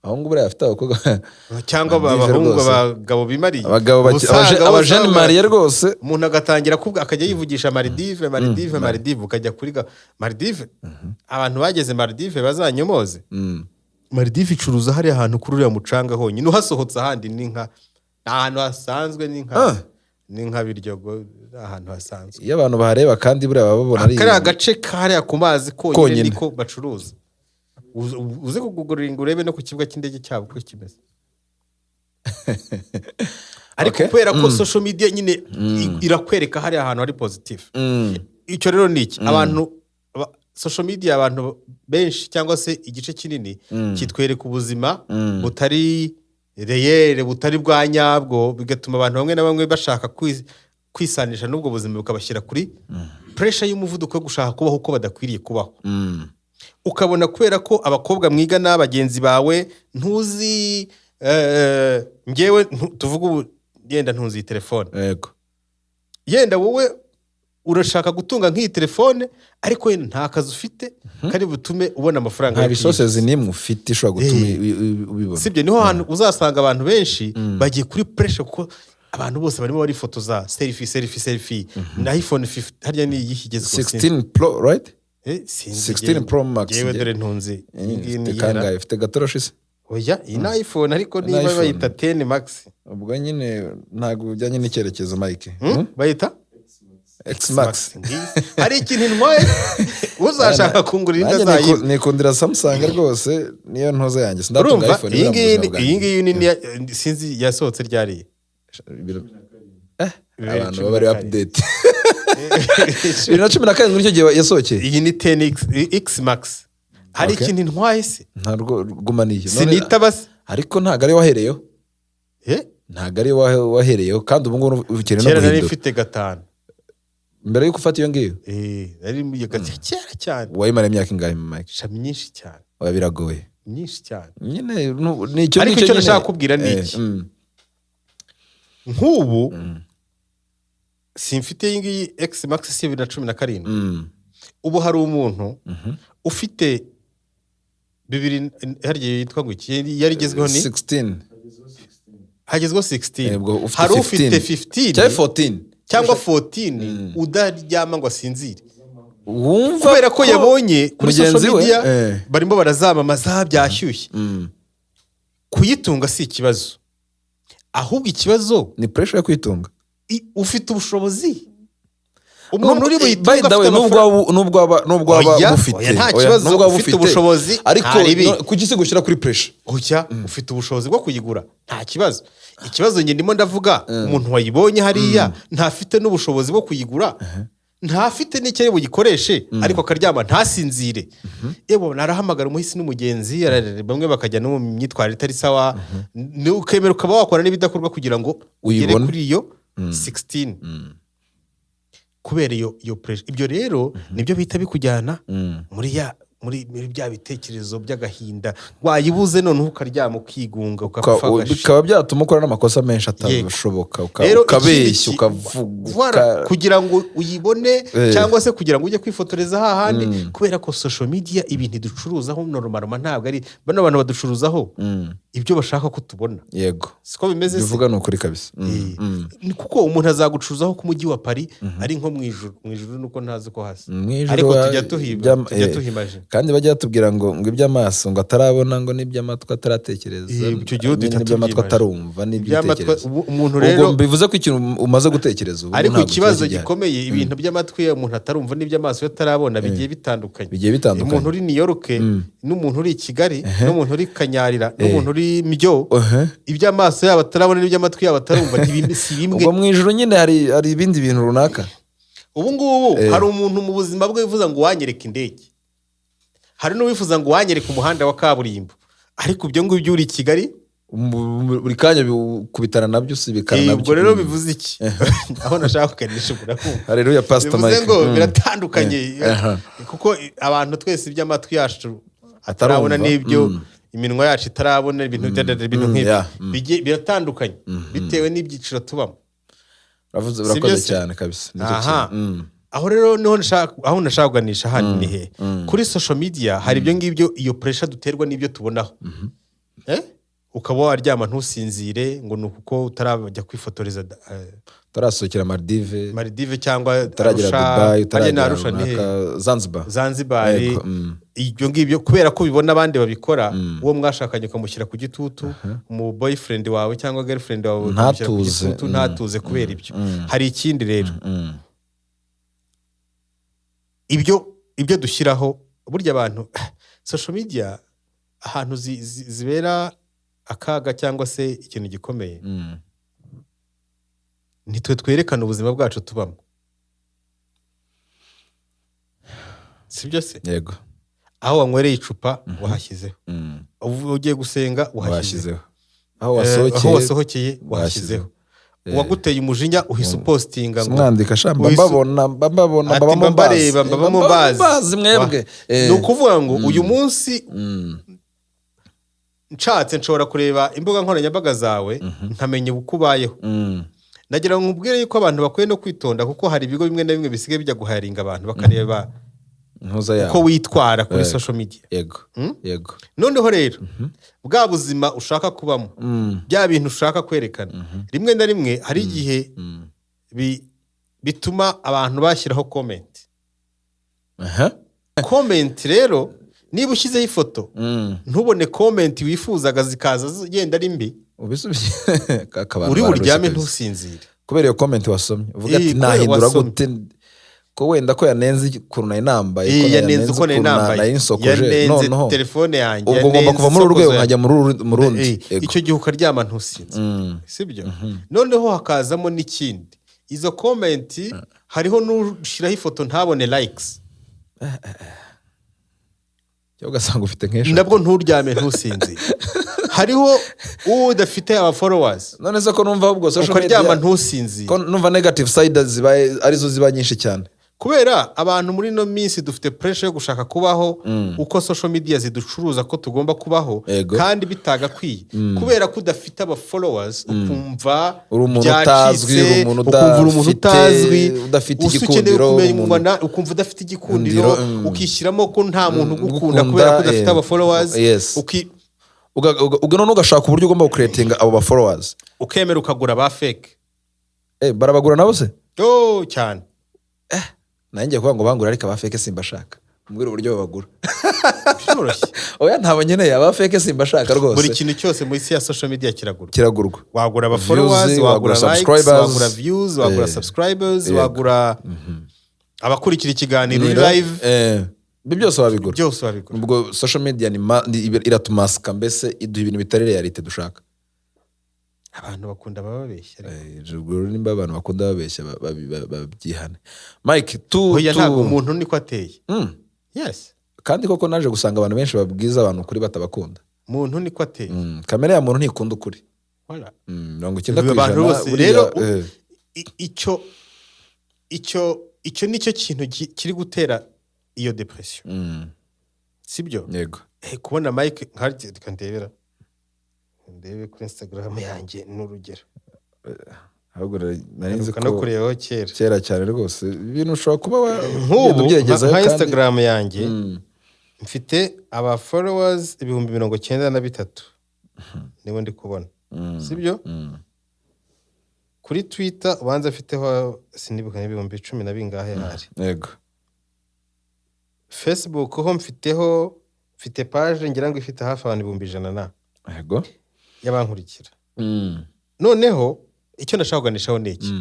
S1: abahungu buriya bafite abakobwa
S2: Cyangwa
S1: Maldive
S2: abahungu,
S1: rwose.
S2: abagabo bimariye.
S1: Abagabo
S2: Usanga bose
S1: abajene
S2: bavuga
S1: mariye rwose.
S2: Umuntu agatangira kuvuga, akajya yivugisha Maldive, Maldive, Maldive, ukajya kuri Maldive. Abantu bageze Maldive bazanyomoze. Maldive icuruza hariya hantu kuri uriya mucanga honyine. Uhasohotse ahandi ni ahantu hasanzwe, ni nka ni nka Biryogo, ni ahantu hasanzwe.
S1: Iyo abantu bahareba kandi buriya baba babona ari
S2: Kariya gace kariya ku mazi konyine
S1: Konyine.
S2: niko bacuruza. Uze kugurira ngo urebe no ku kibuga cy'indege cyabo uko kimeze. Ariko kubera ko social media nyine irakwereka hariya ahantu hari positive. Icyo rero ni iki? Abantu social media, abantu benshi cyangwa se igice kinini kitwereka ubuzima butari réel, butari bwa nyabwo, bigatuma abantu bamwe na bamwe bashaka kwisanisha n'ubwo buzima, bukabashyira kuri pressure y'umuvuduko wo gushaka kubaho uko badakwiriye kubaho. Ukabona kubera ko abakobwa mwigana, bagenzi bawe, ntuzi, ngewe tuvuge ubu yenda ntuzi iyi telefone. Yenda wowe urashaka gutunga nk'iyi telefone, ariko yenda nta kazi ufite kari butume ubona amafaranga
S1: Nta
S2: yo kuyigura.
S1: resources n'imwe ufite ishobora gutuma ubibona.
S2: Sibyo? Niho hantu uzasanga abantu benshi bagiye kuri pressure, kuko abantu bose barimo barifotoza selfie, selfie, selfie na iPhone 15. Harya ni iyihe igezweho?
S1: 16 Pro, right?
S2: Sinzi.
S1: 16 Pro Max.
S2: Yewe, dore ntunzi iyi ngiyi.
S1: Ifite
S2: Ni iyera.
S1: Kangahe? Ifite gatoroshi se?
S2: Oya, iyi ni iPhone, ariko
S1: Ni
S2: niba
S1: iPhone.
S2: bayita 10 Max.
S1: Ubwo nyine ntabwo bijyanye n'icyerekezo, Mike.
S2: Bayita
S1: X Max.
S2: Ngiyi. Hari ikintu intwaye? Uzashaka kungurira indi
S1: Nanjye
S2: azayiba.
S1: nikundira Samsung rwose, niyo ntoza yanjye. Sindatunga
S2: Urumva
S1: iPhone
S2: iyi
S1: buriya mu
S2: ngiyi
S1: buzima
S2: iyi
S1: bwanjye.
S2: ngiyi ni sinzi yasohotse ryariye. Bibiri
S1: Abantu
S2: cumi
S1: baba bari
S2: na karindwi.
S1: update. 2017 nicyo gihe yasohokeye.
S2: Iyi ni 10 X Max. Hari ikintu intwaye se?
S1: Ntabwo gumaniye.
S2: Sinitaba se?
S1: Ariko ntabwo ari wahereyeho.
S2: Eh?
S1: Ntabwo ari wahereyeho, kandi ubu ngubu ukeneye no
S2: Kera nari
S1: guhindura.
S2: mfite 5.
S1: Mbere y'uko ufata iyo ngiyo?
S2: Eh, nari mu kera cyane.
S1: Wayimara imyaka ingahe, Mike?
S2: Sha, myinshi cyane.
S1: Oya, biragoye.
S2: Myinshi cyane.
S1: Nyine ni icyo
S2: Ariko
S1: ngicyo
S2: icyo
S1: nyine.
S2: nashaka kubwira ni iki? Nk'ubu simfite iyi ngiyi X Max, si 2017. Ubu hari umuntu ufite bibiri, harya yitwa ngo iki yari igezweho? Ni
S1: 16.
S2: Hagezweho 16.
S1: Ubwo ufite
S2: Hari ufite
S1: 15.
S2: 15
S1: Cyangwa 14.
S2: Cyangwa 14, udaryama ngo asinzire
S1: Wumva
S2: kubera ko yabonye kuri
S1: mugenzi
S2: social
S1: we,
S2: media barimo barazamamaza byashyushye. Kuyitunga si ikibazo, ahubwo ikibazo
S1: Ni pressure yo kwitunga.
S2: Ufite ubushobozi, umuntu uri
S1: By
S2: buyitunga
S1: the way,
S2: afite
S1: nubwo
S2: amafaranga.
S1: nubwo waba
S2: Oya,
S1: bufite,
S2: oya, nta
S1: oya,
S2: kibazo,
S1: nubwo waba
S2: ufite ubushobozi,
S1: ariko
S2: nta ribi.
S1: Kuki se gushyira kuri pressure?
S2: Oya, ufite ubushobozi bwo kuyigura, nta kibazo. Ikibazo njye ndimo ndavuga, umuntu wayibonye hariya ntafite n'ubushobozi bwo kuyigura, ntafite n'icyo ari buyikoreshe, ariko akaryama ntasinzire. Yewe, narahamagara umuhisi n'umugenzi, bamwe bakajya no mu myitwarire itari sawa. Ukemera ukaba wakora n'ibidakorwa kugira ngo ugere
S1: Uyibone.
S2: kuri iyo 16, kubera iyo pressure. Ibyo rero nibyo bihita bikujyana muri bya bitekerezo by'agahinda. Wayibuze noneho ukaryama ukigunga, ukapfa
S1: Bikaba byatuma ukora n'amakosa menshi atashoboka,
S2: Rero
S1: ukabeshya,
S2: ikindi
S1: ukavuga
S2: Voilà, kugira ngo uyibone cyangwa se kugira ngo ujye kwifotoreza hahandi, kubera ko social media ibintu iducuruzaho normalement ntabwo ari bano bantu baducuruzaho ibyo bashaka ko tubona. Siko bimeze se?
S1: Bivuga ni ukuri kabisa.
S2: Ni kuko umuntu azagucuruzaho ku mujyi wa Paris ari nko mu ijuru. Mu ijuru nuko ntazi ko hasi,
S1: Mu ijuru
S2: ariko tujya tuhiba, tujya tuhimaje.
S1: Kandi bajya batubwira ngo iby'amaso ngo atarabona, ngo n'iby'amatwi ataratekereza,
S2: Icyo gihe duhita
S1: n'iby'amatwi
S2: tubyimaje.
S1: atarumva,
S2: Iby'amatwi
S1: n'iby'ibitekerezo.
S2: Umuntu
S1: Ubwo
S2: rero
S1: bivuze ko ikintu umaze gutekereza ubu
S2: Ariko
S1: ntabwo
S2: ikibazo
S1: kiba gihari.
S2: gikomeye, ibintu by'amatwi umuntu atarumva n'iby'amaso yo atarabona bigiye bitandukanye.
S1: Bigiye bitandukanye.
S2: Umuntu uri New York n'umuntu uri i Kigali n'umuntu uri Kanyarira n'umuntu uri Mibyo, iby'amaso yabo atarabona n'iby'amatwi yabo atarumva si bimwe.
S1: Ubwo mu ijuru nyine hari ibindi bintu runaka.
S2: Ubu ngubu hari umuntu mu buzima bwe wifuza ngo wanyereke indege, hari n'uwifuza ngo wanyereke umuhanda wa kaburimbo. Ariko ibyo ngibyo uri i Kigali,
S1: Buri kanya kubitana nabyo, usibikana nabyo.
S2: Ubwo rero bivuze iki? Aho nashaka kuganisha, urakumva?
S1: Haleluya, Pastor
S2: Bivuze
S1: Mike.
S2: ngo biratandukanye, kuko abantu twese iby'amatwi yacu atarabona
S1: Atarumva.
S2: n'ibyo iminwa yacu itarabona, ibintu nk'ibyo biratandukanye bitewe n'ibyiciro tubamo.
S1: Uravuze,
S2: Si byo
S1: urakoze
S2: se?
S1: cyane kabisa. Nicyo
S2: Aha.
S1: kintu.
S2: Aho rero niho aho nashaka kuganisha hano ni he? Kuri social media hari ibyo ngibyo, iyo pressure duterwa n'ibyo tubonaho. Eh? Ukaba waryama ntusinzire ngo ni ukuko utarajya kwifotoreza
S1: Utarasohokera Maldive,
S2: Maldive cyangwa
S1: utaragera
S2: Arusha,
S1: Dubai,
S2: harya ni
S1: utaragera
S2: Arusha ni he?
S1: runaka, Zanzibar.
S2: Zanzibar.
S1: Yego,
S2: Ibyo ngibyo kubera ko ubibona abandi babikora, uwo mwashakanye ukamushyira ku gitutu, umu boyfriend wawe cyangwa girlfriend wawe ukamushyira ku
S1: Ntatuze.
S2: gitutu, ntatuze kubera ibyo. Hari ikindi rero, ibyo dushyiraho burya, abantu social media ahantu zibera akaga cyangwa se ikintu gikomeye, nitwe twerekana ubuzima bwacu tubamo, si byo se?
S1: Yego.
S2: Aho wanywereye icupa wahashyizeho, ugiye gusenga wahashyizeho,
S1: Washyizeho aho
S2: aho
S1: wasohokeye,
S2: wasohokeye wahashyizeho, uwaguteye umujinya uhise upostinga ngo
S1: Mwandika sha, mba mbabona, mba mbabona,
S2: Ati,
S1: mba
S2: mba mbareba,
S1: mbazi.
S2: mba mubazi.
S1: Mbazi mwebwe.
S2: Ni ukuvuga ngo uyu munsi nshatse nshobora kureba imbuga nkoranyambaga zawe nkamenya uko ubayeho. Nagira ngo nkubwire yuko abantu bakwiye no kwitonda, kuko hari ibigo bimwe na bimwe bisigaye bijya guharinga abantu bakareba
S1: Ntuza
S2: uko
S1: yawe
S2: witwara kuri social media.
S1: Yego yego.
S2: Noneho rero bwa buzima ushaka kubamo, bya bintu ushaka kwerekana, rimwe na rimwe hari igihe bituma abantu bashyiraho comment. Comment rero, niba ushyizeho ifoto ntubone comment wifuzaga, zikaza zigenda ari mbi,
S1: Ubisubye Kaka,
S2: uri
S1: abantu
S2: buryame
S1: bararushye kabisa.
S2: ntusinzire.
S1: Kubera iyo comment wasomye uvuga ati
S2: Kubera
S1: nahindura
S2: wasomye.
S1: gute ko wenda ko yanenze ukuntu nari nambaye, ko
S2: Yanenze uko nari
S1: ukuntu
S2: nambaye,
S1: nari nsokoje,
S2: yanenze
S1: noneho
S2: telefone yanjye,
S1: ubwo ngomba
S2: yanenze
S1: kuva muri uru rwego
S2: isokozo
S1: nkajya mu rundi. Yego.
S2: Icyo gihe ukaryama ntusinzire, sibyo? Noneho hakazamo n'ikindi, izo comment hariho n'ushyiraho ifoto ntabone likes.
S1: Cyangwa ugasanga ufite nk'eshatu.
S2: Nabwo nturyame ntusinzire. Hariho udafite aba followers,
S1: None se ko numva ahubwo social
S2: ukaryama
S1: media,
S2: ntusinzire.
S1: ko numva negative side zibaye arizo ziba nyinshi cyane?
S2: Kubera abantu muri ino minsi dufite pressure yo gushaka kubaho uko social media ziducuruza ko tugomba kubaho, kandi bitagakwiye, kubera ko udafite aba followers ukumva
S1: Uri umuntu
S2: byacitse,
S1: utazwi, uri umuntu
S2: ukumva uri umuntu utazwi,
S1: udafite
S2: usa ukeneye
S1: igikundiro, uri
S2: kumenywa ukumva udafite igikundiro,
S1: Ndiro,
S2: ukishyiramo ko nta muntu ugukunda
S1: ugukunda,
S2: kubera ko udafite aba followers,
S1: Ubwo noneho ugashaka uburyo ugomba gucreatinga abo ba followers.
S2: Ukemera ukagura ba fake.
S1: Barabagura nabo se?
S2: Oh, cyane.
S1: Nanjye ngiye kuvuga ngo bangura, ariko aba fake simbashaka. Mbwira uburyo babagura.
S2: Biroroshye.
S1: Oya, ntabwo nkeneye aba fake, simbashaka rwose.
S2: Buri kintu cyose mu isi ya social media kiragurwa.
S1: Kiragurwa.
S2: Wagura aba followers,
S1: Views,
S2: wagura
S1: wagura
S2: likes,
S1: subscribers.
S2: wagura views, wagura subscribers, wagura abakurikira ikiganiro uri live.
S1: Ibyo byose wabigura.
S2: Byose wabigura.
S1: Ubwo social media iratumasika mbese, iduha ibintu bitari reality dushaka.
S2: Abantu bakunda bababeshya ariko.
S1: Ubwo rero nimba abantu bakunda babeshya, babyihane, Mike, tu
S2: Oya, ntabwo umuntu niko ateye. Yes.
S1: Kandi koko naje gusanga abantu benshi babwiza abantu ukuri batabakunda.
S2: Muntu niko ateye.
S1: Kamere ya muntu ntikunda ukuri.
S2: Voilà.
S1: 90
S2: Abantu
S1: ku ijana
S2: bose
S1: buriya,
S2: rero icyo nicyo kintu kiri gutera iyo depression, sibyo?
S1: Yego.
S2: Kubona Mike nka reka ndebera ndebe kuri Instagram yanjye ni urugero.
S1: Ahubwo nari nzi
S2: Mperuka no
S1: ko
S2: kurebaho kera.
S1: Kera cyane rwose, ibintu ushobora kuba
S2: Nk'ubu
S1: ugenda ubyegezayo
S2: nka
S1: kandi
S2: Instagram yanjye mfite aba followers 93,000, nibo ndi kubona, sibyo? Kuri Twitter ubanza mfiteho, sinibuka, n'ibihumbi cumi na bingahe hari. Facebook ho mfiteho, mfite page ngira ngo ifite hafi abantu 100,000 na y'abankurikira. Noneho icyo ndashaka kuganishaho ni iki?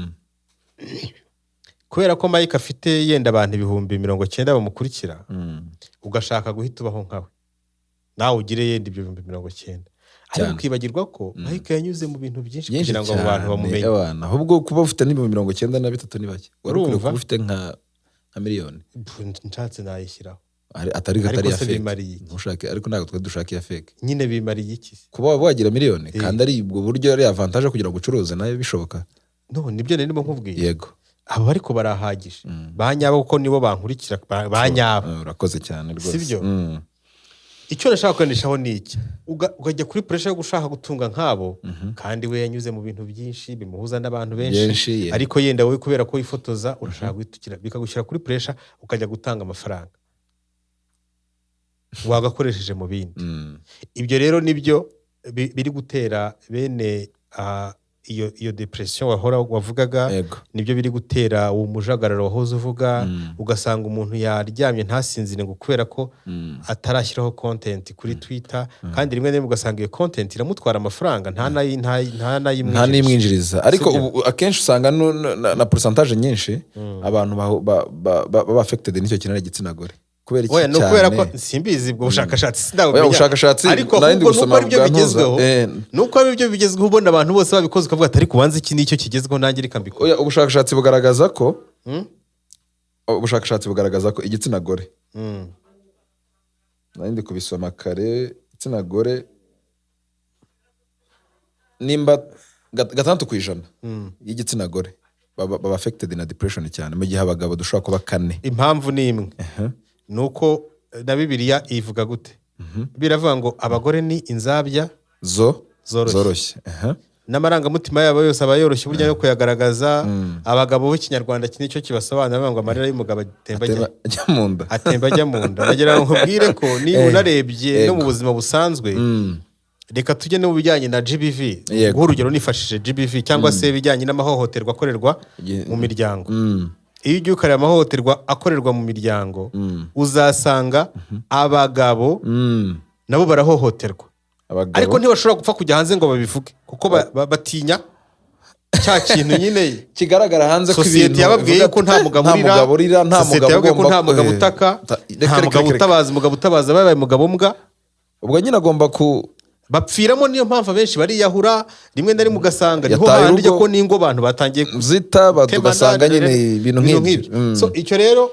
S2: Kubera ko Mike afite yenda abantu 90,000 bamukurikira, ugashaka guhita ubaho nkawe, nawe ugire yenda ibyo 90,000, ariko ukibagirwa ko Mike yanyuze mu bintu byinshi
S1: Byinshi
S2: kugira ngo abo bantu
S1: cyane,
S2: bamumenye.
S1: Abana ahubwo kuba ufite n'93,000 ni bake, wari ukwiye
S2: Urumva?
S1: kuba ufite nka miliyoni.
S2: Pfu, nshatse nayishyiraho.
S1: Atari
S2: Ariko
S1: atari iya
S2: se
S1: fake.
S2: bimariye iki?
S1: Ntushake, ariko ntabwo twe dushaka iya fake.
S2: Nyine bimariye iki?
S1: Kuba waba wagira miliyoni kandi ari ubwo buryo, ari avantage kugira ngo ucuruze, nayo bishoboka.
S2: No, nibyo nari ndimo nkubwira. Abo ariko barahagije ba nyabo, kuko nibo bankurikira, ba nyabo.
S1: Urakoze cyane rwose.
S2: Sibyo? Icyo nashaka kwandishaho ni iki: ukajya kuri pressure yo gushaka gutunga nk'abo, kandi we yanyuze mu bintu byinshi bimuhuza n'abantu benshi,
S1: Benshi, yeah.
S2: ariko yenda wowe kubera ko wifotoza urashaka guhita, bikagushyira kuri pressure, ukajya gutanga amafaranga wagakoresheje mu bindi. Ibyo rero nibyo biri gutera bene iyo depression wahora wavugaga. Nibyo biri gutera uwo mujagararo wahoze uvuga, ugasanga umuntu yaryamye ntasinzire ngo kubera ko atarashyiraho content kuri Twitter, kandi rimwe na rimwe ugasanga iyo content iramutwara amafaranga nta
S1: Nta
S2: n'ayimwinjiriza.
S1: N'imwinjiriza, ariko
S2: Sibyo?
S1: ubu akenshi usanga na pourcentage nyinshi abantu baba affected n'icyo kintu ari igitsina gore. Kubera iki
S2: Oya, ni ukubera ko
S1: cyane?
S2: simbizi, ubwo bushakashatsi sindabumenya.
S1: Oya, ubushakashatsi
S2: Ariko
S1: nari ndi
S2: ahubwo nuko
S1: gusoma
S2: aribyo
S1: bwa Ntuza.
S2: bigezweho, nuko aribyo bigezweho, ubona abantu bose babikoze, ukavuga ati: "Ariko ubanza iki nicyo kigezweho, nanjye reka mbikore."
S1: Oya, ubushakashatsi bugaragaza ko igitsina gore, nari ndi kubisoma kare, igitsina gore nimba 6% y'igitsina gore baba affected na depression cyane, mu gihe abagabo dushobora kuba 4.
S2: Impamvu ni imwe, ni uko na Bibiliya ivuga gute? Biravuga ngo abagore ni inzabya
S1: zo
S2: zoroshye.
S1: Zoroshye.
S2: N'amarangamutima yabo yose aba yoroshye burya yo kuyagaragaza. Abagabo b'Ikinyarwanda, iki nicyo kibasobanura, bavuga ngo amarira y'umugabo atemba
S1: Atemba ajya mu nda.
S2: Atemba ajya mu nda. Nagira ngo nkubwire ko niba unarebye no mu buzima busanzwe, reka tujye no mu bijyanye na GBV. Guha urugero nifashishije GBV cyangwa se ibijyanye n'amahohoterwa akorerwa mu miryango. Iyo ugiye ukareba amahohoterwa akorerwa mu miryango, uzasanga abagabo nabo barahohoterwa,
S1: Abagabo
S2: ariko ntibashobora gupfa kujya hanze ngo babivuge, kuko batinya cya kintu nyine
S1: kigaragara hanze ko
S2: sosiyete
S1: ibintu
S2: yababwiye
S1: bivuga
S2: ko nta
S1: ati,
S2: mugabo
S1: nta
S2: urira,
S1: mugabo urira, nta
S2: sosiyete
S1: mugabo
S2: yababwiye ko
S1: ugomba
S2: nta mugabo utaka,
S1: reka,
S2: nta
S1: reka,
S2: mugabo
S1: reka, reka.
S2: utabaza, umugabo utabaza babaye umugabo mbwa.
S1: Ubwo nyine agomba ku
S2: Bapfiramo. Niyo mpamvu abenshi bariyahura rimwe na rimwe, ugasanga niho
S1: Yataye
S2: handi ujya
S1: urugo.
S2: ko n'ingo abantu batangiye
S1: zita
S2: gutemana,
S1: ugasanga nyine ibintu nk'ibyo.
S2: So icyo rero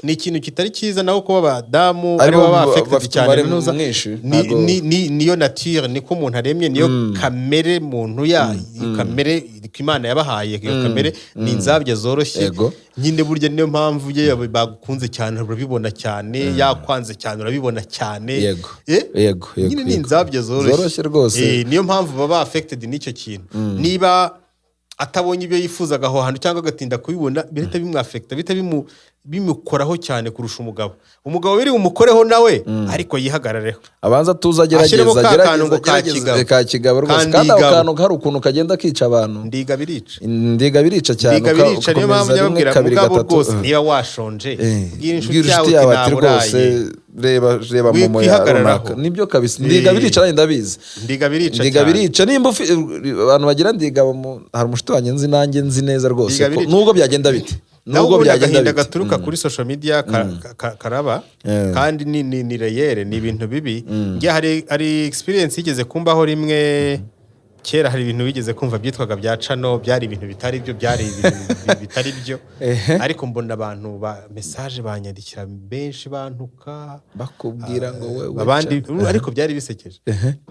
S2: ni ikintu kitari cyiza, naho kuba abadamu
S1: Aribo
S2: aribo baba affected
S1: bafite
S2: cyane
S1: umubare
S2: binuza,
S1: mwinshi, ntago-
S2: niyo nature, niko umuntu aremye, niyo kamere muntu ya kamere Imana yabahaye. Iyo kamere ni inzabya zoroshye. Nyine burya niyo mpamvu ye bagukunze cyane urabibona cyane, yakwanze cyane urabibona cyane. Eh?
S1: Yego,
S2: Nyine ni inzabya zoroshye.
S1: Zoroshye rwose.
S2: Eh, niyo mpamvu baba affected n'icyo kintu. Niba atabonye ibyo yifuzaga aho hantu cyangwa agatinda kubibona, bihita bimwaffecta, bihita bimukoraho cyane kurusha umugabo. Umugabo biri bumukoreho nawe, ariko yihagarareho,
S1: Abanza tuza agerageza,
S2: ashyiremo ka
S1: agerageza,
S2: kantu ngo ka
S1: agerageza,
S2: kigabo.
S1: ka kigabo rwose.
S2: Kandi
S1: Kandi ako
S2: igabo.
S1: kantu hari ukuntu kagenda kica abantu.
S2: Ndiga birica.
S1: Ndiga birica cyane.
S2: Ndiga birica, niyo mpamvu
S1: Ugakomeza rimwe,
S2: nyababwira
S1: kabiri,
S2: mugabo
S1: gatatu.
S2: rwose, niba washonje, bwira inshuti
S1: Bwira
S2: yawe
S1: inshuti yawe
S2: uti
S1: ati rwose
S2: naburaye.
S1: reba, reba momo ya
S2: Wikwihagararaho.
S1: runaka. Nibyo kabisa, ndiga birica, nanjye ndabizi.
S2: Ndiga birica
S1: Ndiga
S2: cyane.
S1: birica. Nimba abantu bagira ndiga hari umushuti wanjye nzi, nanjye nzi neza rwose
S2: Ndiga
S1: ko
S2: birica.
S1: nubwo byagenda bite,
S2: Naho
S1: nubwo
S2: ubundi
S1: byagenda
S2: agahinda
S1: bite,
S2: gaturuka kuri social media karaba kandi ni réel, ni ibintu bibi. Njye hari experience yigeze kumbaho rimwe kera. Hari ibintu bigeze kumva byitwaga bya channel, byari ibintu bitari byo, byari ibintu bitari byo, ariko mbona abantu ba message banyandikira benshi bantuka,
S1: bakubwira ngo wewe
S2: abandi, ariko byari bisekeje.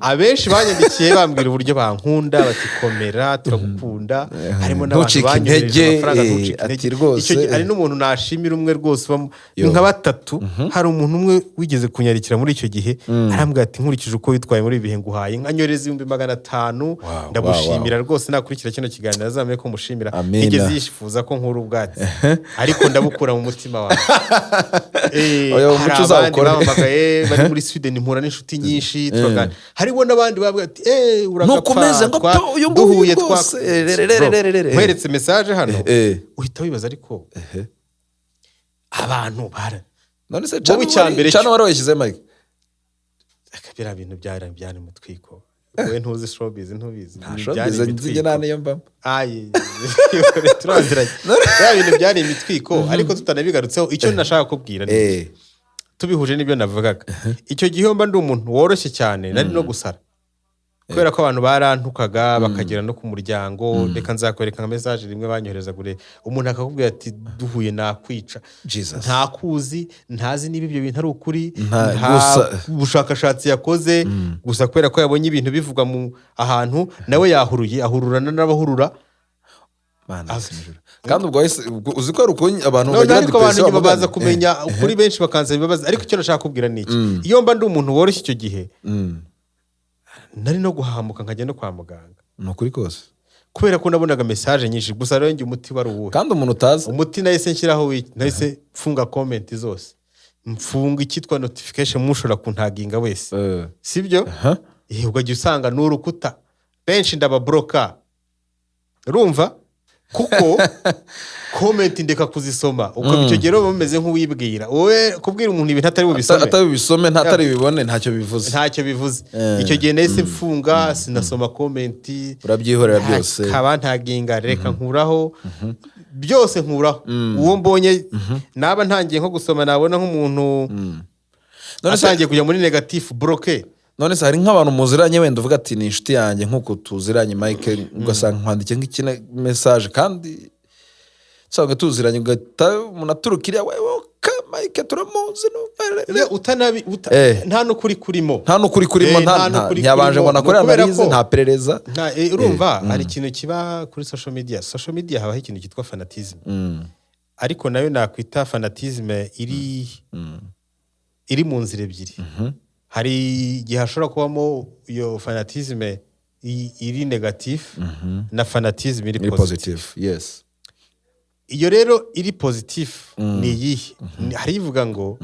S2: Abenshi banyandikiye bambwira uburyo bankunda, bati: "Komera, turagukunda." Harimo n'abantu
S1: Ntucike
S2: banyohereje
S1: intege,
S2: amafaranga, ntucike
S1: ati
S2: intege.
S1: rwose,
S2: Icyo gihe hari n'umuntu nashimira umwe rwose,
S1: Yo.
S2: nka batatu. Hari umuntu umwe wigeze kunyandikira muri icyo gihe, arambwira ati: "Nkurikije uko witwaye muri ibi bihe, nguhaye inka." Anyohereza 500,000. Ndamushimira rwose, nakurikira kino kiganiro azamenye ko mushimira.
S1: Amina.
S2: Nigeze yifuza ko nkura ubwatsi, ariko ndabukura mu mutima wawe.
S1: Oya,
S2: Hari
S1: umuco
S2: abandi
S1: uzawukore.
S2: bampamagaye bari muri Sweden, mpura n'inshuti nyinshi turaganira. Hariho n'abandi bavuga ati: "Eh, uragapfa."
S1: Nuko umeze ngo po, uyu nguyu
S2: Duhuye
S1: rwose, re, re, re, re, re, re.
S2: Nkweretse message hano, uhita wibaza, ariko abantu bara
S1: None se
S2: Wowe icya mbere
S1: channel wari wayishyize, Mike?
S2: Aka biriya bintu byari mutwiko. Wowe ntuzi showbiz, ntubizi.
S1: Nta
S2: Byari
S1: showbiz nzi,
S2: imitwiko.
S1: nta niyo mbamo.
S2: Ayi, turaziranye. Biriya bintu byari imitwiko, ariko tutanabigarutseho, icyo nashaka kubwira ni iki: tubihuje n'ibyo navugaga, icyo gihe mba ndi umuntu woroshye cyane, nari no gusara. Kubera ko abantu barantukaga bakagera no ku muryango. Reka nzakwereka nka message rimwe banyohereza kure, umuntu akakubwira ati: "Duhuye nakwica."
S1: Jesus.
S2: Ntakuzi, ntazi niba ibyo bintu ari ukuri, nta bushakashatsi yakoze, gusa kubera ko yabonye ibintu bivugwa mu ahantu, nawe yahuruye, ahururana n'abahurura.
S1: Mana y'isi n'ijuru. Kandi ubwo uzi ko hari ukuntu abantu
S2: None
S1: bagira
S2: ariko abantu
S1: depression
S2: nyuma baza
S1: bamugana.
S2: kumenya ukuri, benshi bakansaba imbabazi. Ariko icyo nashaka kubwira ni iki: iyo mba ndi umuntu woroshye icyo gihe, nari no guhahamuka nkajya no kwa muganga.
S1: Ni ukuri kose.
S2: Kubera ko nabonaga message nyinshi. Gusa rero njye umuti wari uwuhe?
S1: Kandi umuntu utazi.
S2: Umuti nahise nshyiraho wiki, nahise mfunga comment zose, mfunga icyitwa notification, mushobora kuntaginga wese. Sibyo?
S1: Aha.
S2: Ukajya usanga ni urukuta, benshi ndabablocka, urumva, kuko comment ndeka kuzisoma. Ubwo icyo gihe rero bameze nk'uwibwira wowe kubwira umuntu ibintu atari bubisome.
S1: Atari bubisome, atari bibone, ntacyo bivuze.
S2: Ntacyo bivuze. Icyo gihe nahise mfunga, sinasoma comment.
S1: Urabyihorera byose.
S2: Kaba ntaginga, reka nkuraho byose, nkuraho uwo mbonye. Naba ntangiye nko gusoma, nabona nk'umuntu
S1: None se
S2: atangiye kujya muri negative, block.
S1: None se hari nk'abantu muziranye, wenda uvuga ati: "Ni inshuti yanjye," nk'uko tuziranye Mike, ugasanga nkwandikiye nk'ikina message kandi usanga tuziranye, ugahita umuntu aturuka iriya: "Wewe ka Mike turamuzi."
S2: Iyo utanabi nta n'ukuri kurimo.
S1: Nta n'ukuri kurimo.
S2: Nta n'ukuri
S1: ntiyabanje ngo
S2: kurimo.
S1: nakore
S2: Ni ukubera
S1: analyse, nta perereza.
S2: Urumva hari ikintu kiba kuri social media. Social media habaho ikintu cyitwa fanatisme, ariko nayo nakwita fanatisme iri mu nzira ebyiri. Hari igihe hashobora kubamo iyo fanatisme iri negative na fanatisme iri
S1: iri
S2: positive.
S1: Positive, yes.
S2: Iyo rero iri positive ni iyihe? Hari ivuga ngo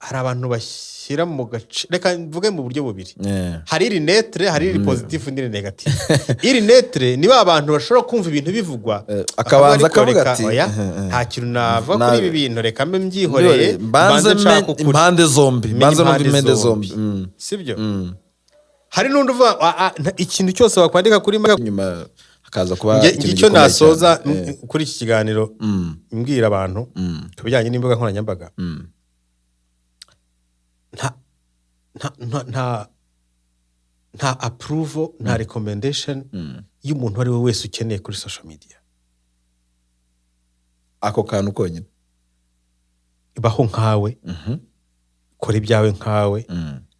S2: hari abantu bashyira mu gace, reka mvuge mu buryo bubiri. Hari iri neutre, hari iri positive n'iri negative. Iri neutre ni ba bantu bashobora kumva ibintu bivugwa,
S1: akabanza
S2: ariko
S1: akavuga
S2: reka,
S1: ati,
S2: oya, nta kintu navuga kuri ibi bintu, reka mbe mbyihoreye,
S1: mbanze
S2: mbanze nshake ukuri.
S1: Impande zombi.
S2: Menye
S1: Mbanze numva
S2: impande
S1: impande zombi.
S2: Sibyo? Hari n'undi uvuga: "Ah, ah, ikintu cyose wakwandika kuri
S1: Nyuma hakaza kuba ikintu
S2: icyo
S1: gikomeye
S2: nasoza
S1: cyane.
S2: Kuri iki kiganiro mbwira abantu ku bijyanye n'imbuga nkoranyambaga, nta approval, nta recommendation y'umuntu uwo ari we wese ukeneye kuri social media.
S1: Ako kantu konyine.
S2: Baho nkawe, kora ibyawe nkawe,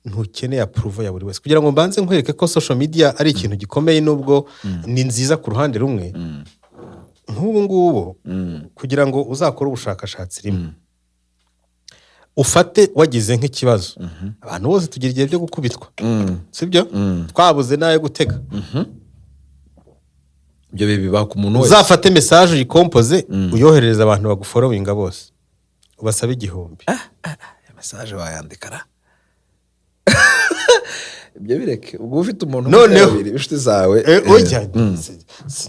S2: ntukeneye approval ya buri wese. Kugira ngo mbanze nkwereke ko social media ari ikintu gikomeye, nubwo ni nziza ku ruhande rumwe. Nk'ubu ngubu, kugira ngo uzakore ubushakashatsi rimwe, ufate wagize nk'ikibazo, abantu bose tugira igihe byo gukubitwa, sibyo? Twabuze n'ayo gutega.
S1: Ibyo biba ku muntu wese.
S2: Uzafate message uyikompoze, uyoherereze abantu bagufollowinga bose, ubasabe 1000.
S1: Message wayandika ra? Ibyo bireke, ubwo ufite umuntu
S2: Noneho.
S1: umwe, babiri inshuti zawe.
S2: Oya,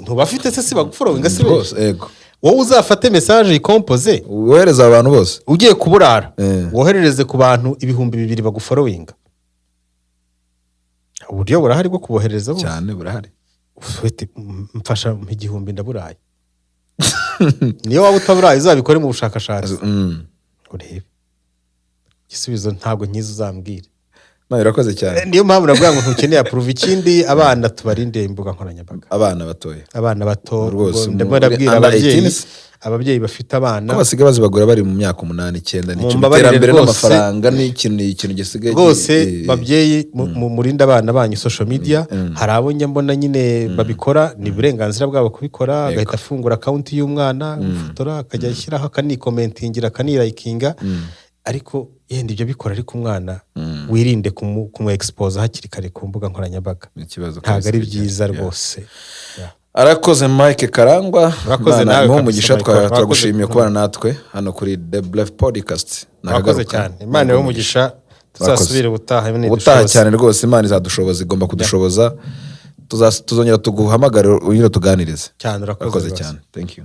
S2: ntubafite se? Si bagufollowinga si benshi?
S1: Rwose, yego.
S2: Wowe uzafate message uyikompoze,
S1: wohereza abantu bose.
S2: Ugiye kuburara, woherereze ku bantu 2000 bagufollowinga. Uburyo burahari bwo kuboherereza bose.
S1: Cyane, burahari.
S2: Ufite, mfasha mpa 1000 ndaburaye. Niyo waba utaburaye, uzabikore mu bushakashatsi, urebe igisubizo. Ntabwo nkizi, uzambwire.
S1: Nawe urakoze cyane.
S2: Niyo mpamvu navuga ngo ntukeneye approve. Ikindi, abana tubarinde imbuga nkoranyambaga.
S1: Abana batoya.
S2: Abana bato.
S1: Rwose,
S2: ubwo ndimo ndabwira
S1: under
S2: ababyeyi,
S1: 18 se?
S2: Ababyeyi bafite abana.
S1: Ko basigaye bazibagura bari mu myaka 8, 9 n'icumi.
S2: Mumbabarire
S1: Iterambere
S2: rwose.
S1: n'amafaranga ni ikintu gisigaye
S2: Rwose babyeyi, murinde abana banyu social media. Hari abo njya mbona nyine babikora, ni uburenganzira bwabo kubikora, agahita afungura account y'umwana, gufotora, akajya ashyiraho, akanicommentingira, akanilikinga. Ariko yenda ibyo bikora, ariko umwana wirinde kumu expose hakiri kare ku mbuga nkoranyambaga.
S1: Ni ikibazo
S2: Ntabwo
S1: kabisa
S2: ari
S1: bijyanye.
S2: byiza rwose. Yeah.
S1: Arakoze Mike Karangwa.
S2: Urakoze
S1: Imana
S2: nawe
S1: imuhe
S2: kabisa,
S1: umugisha.
S2: Michael. Urakoze.
S1: Turagushimiye kubana natwe hano kuri The Blef Podcast.
S2: Urakoze
S1: Nakagaruka.
S2: cyane, Imana ibahe umugisha, tuzasubire ubutaha
S1: Ubutaha.
S2: nidushoboza.
S1: Cyane rwose, Imana izadushoboza, igomba kudushoboza. Tuzongera tuguhamagare, unyure tuganirize.
S2: Cyane, urakoze
S1: Urakoze
S2: rwose.
S1: cyane, thank you.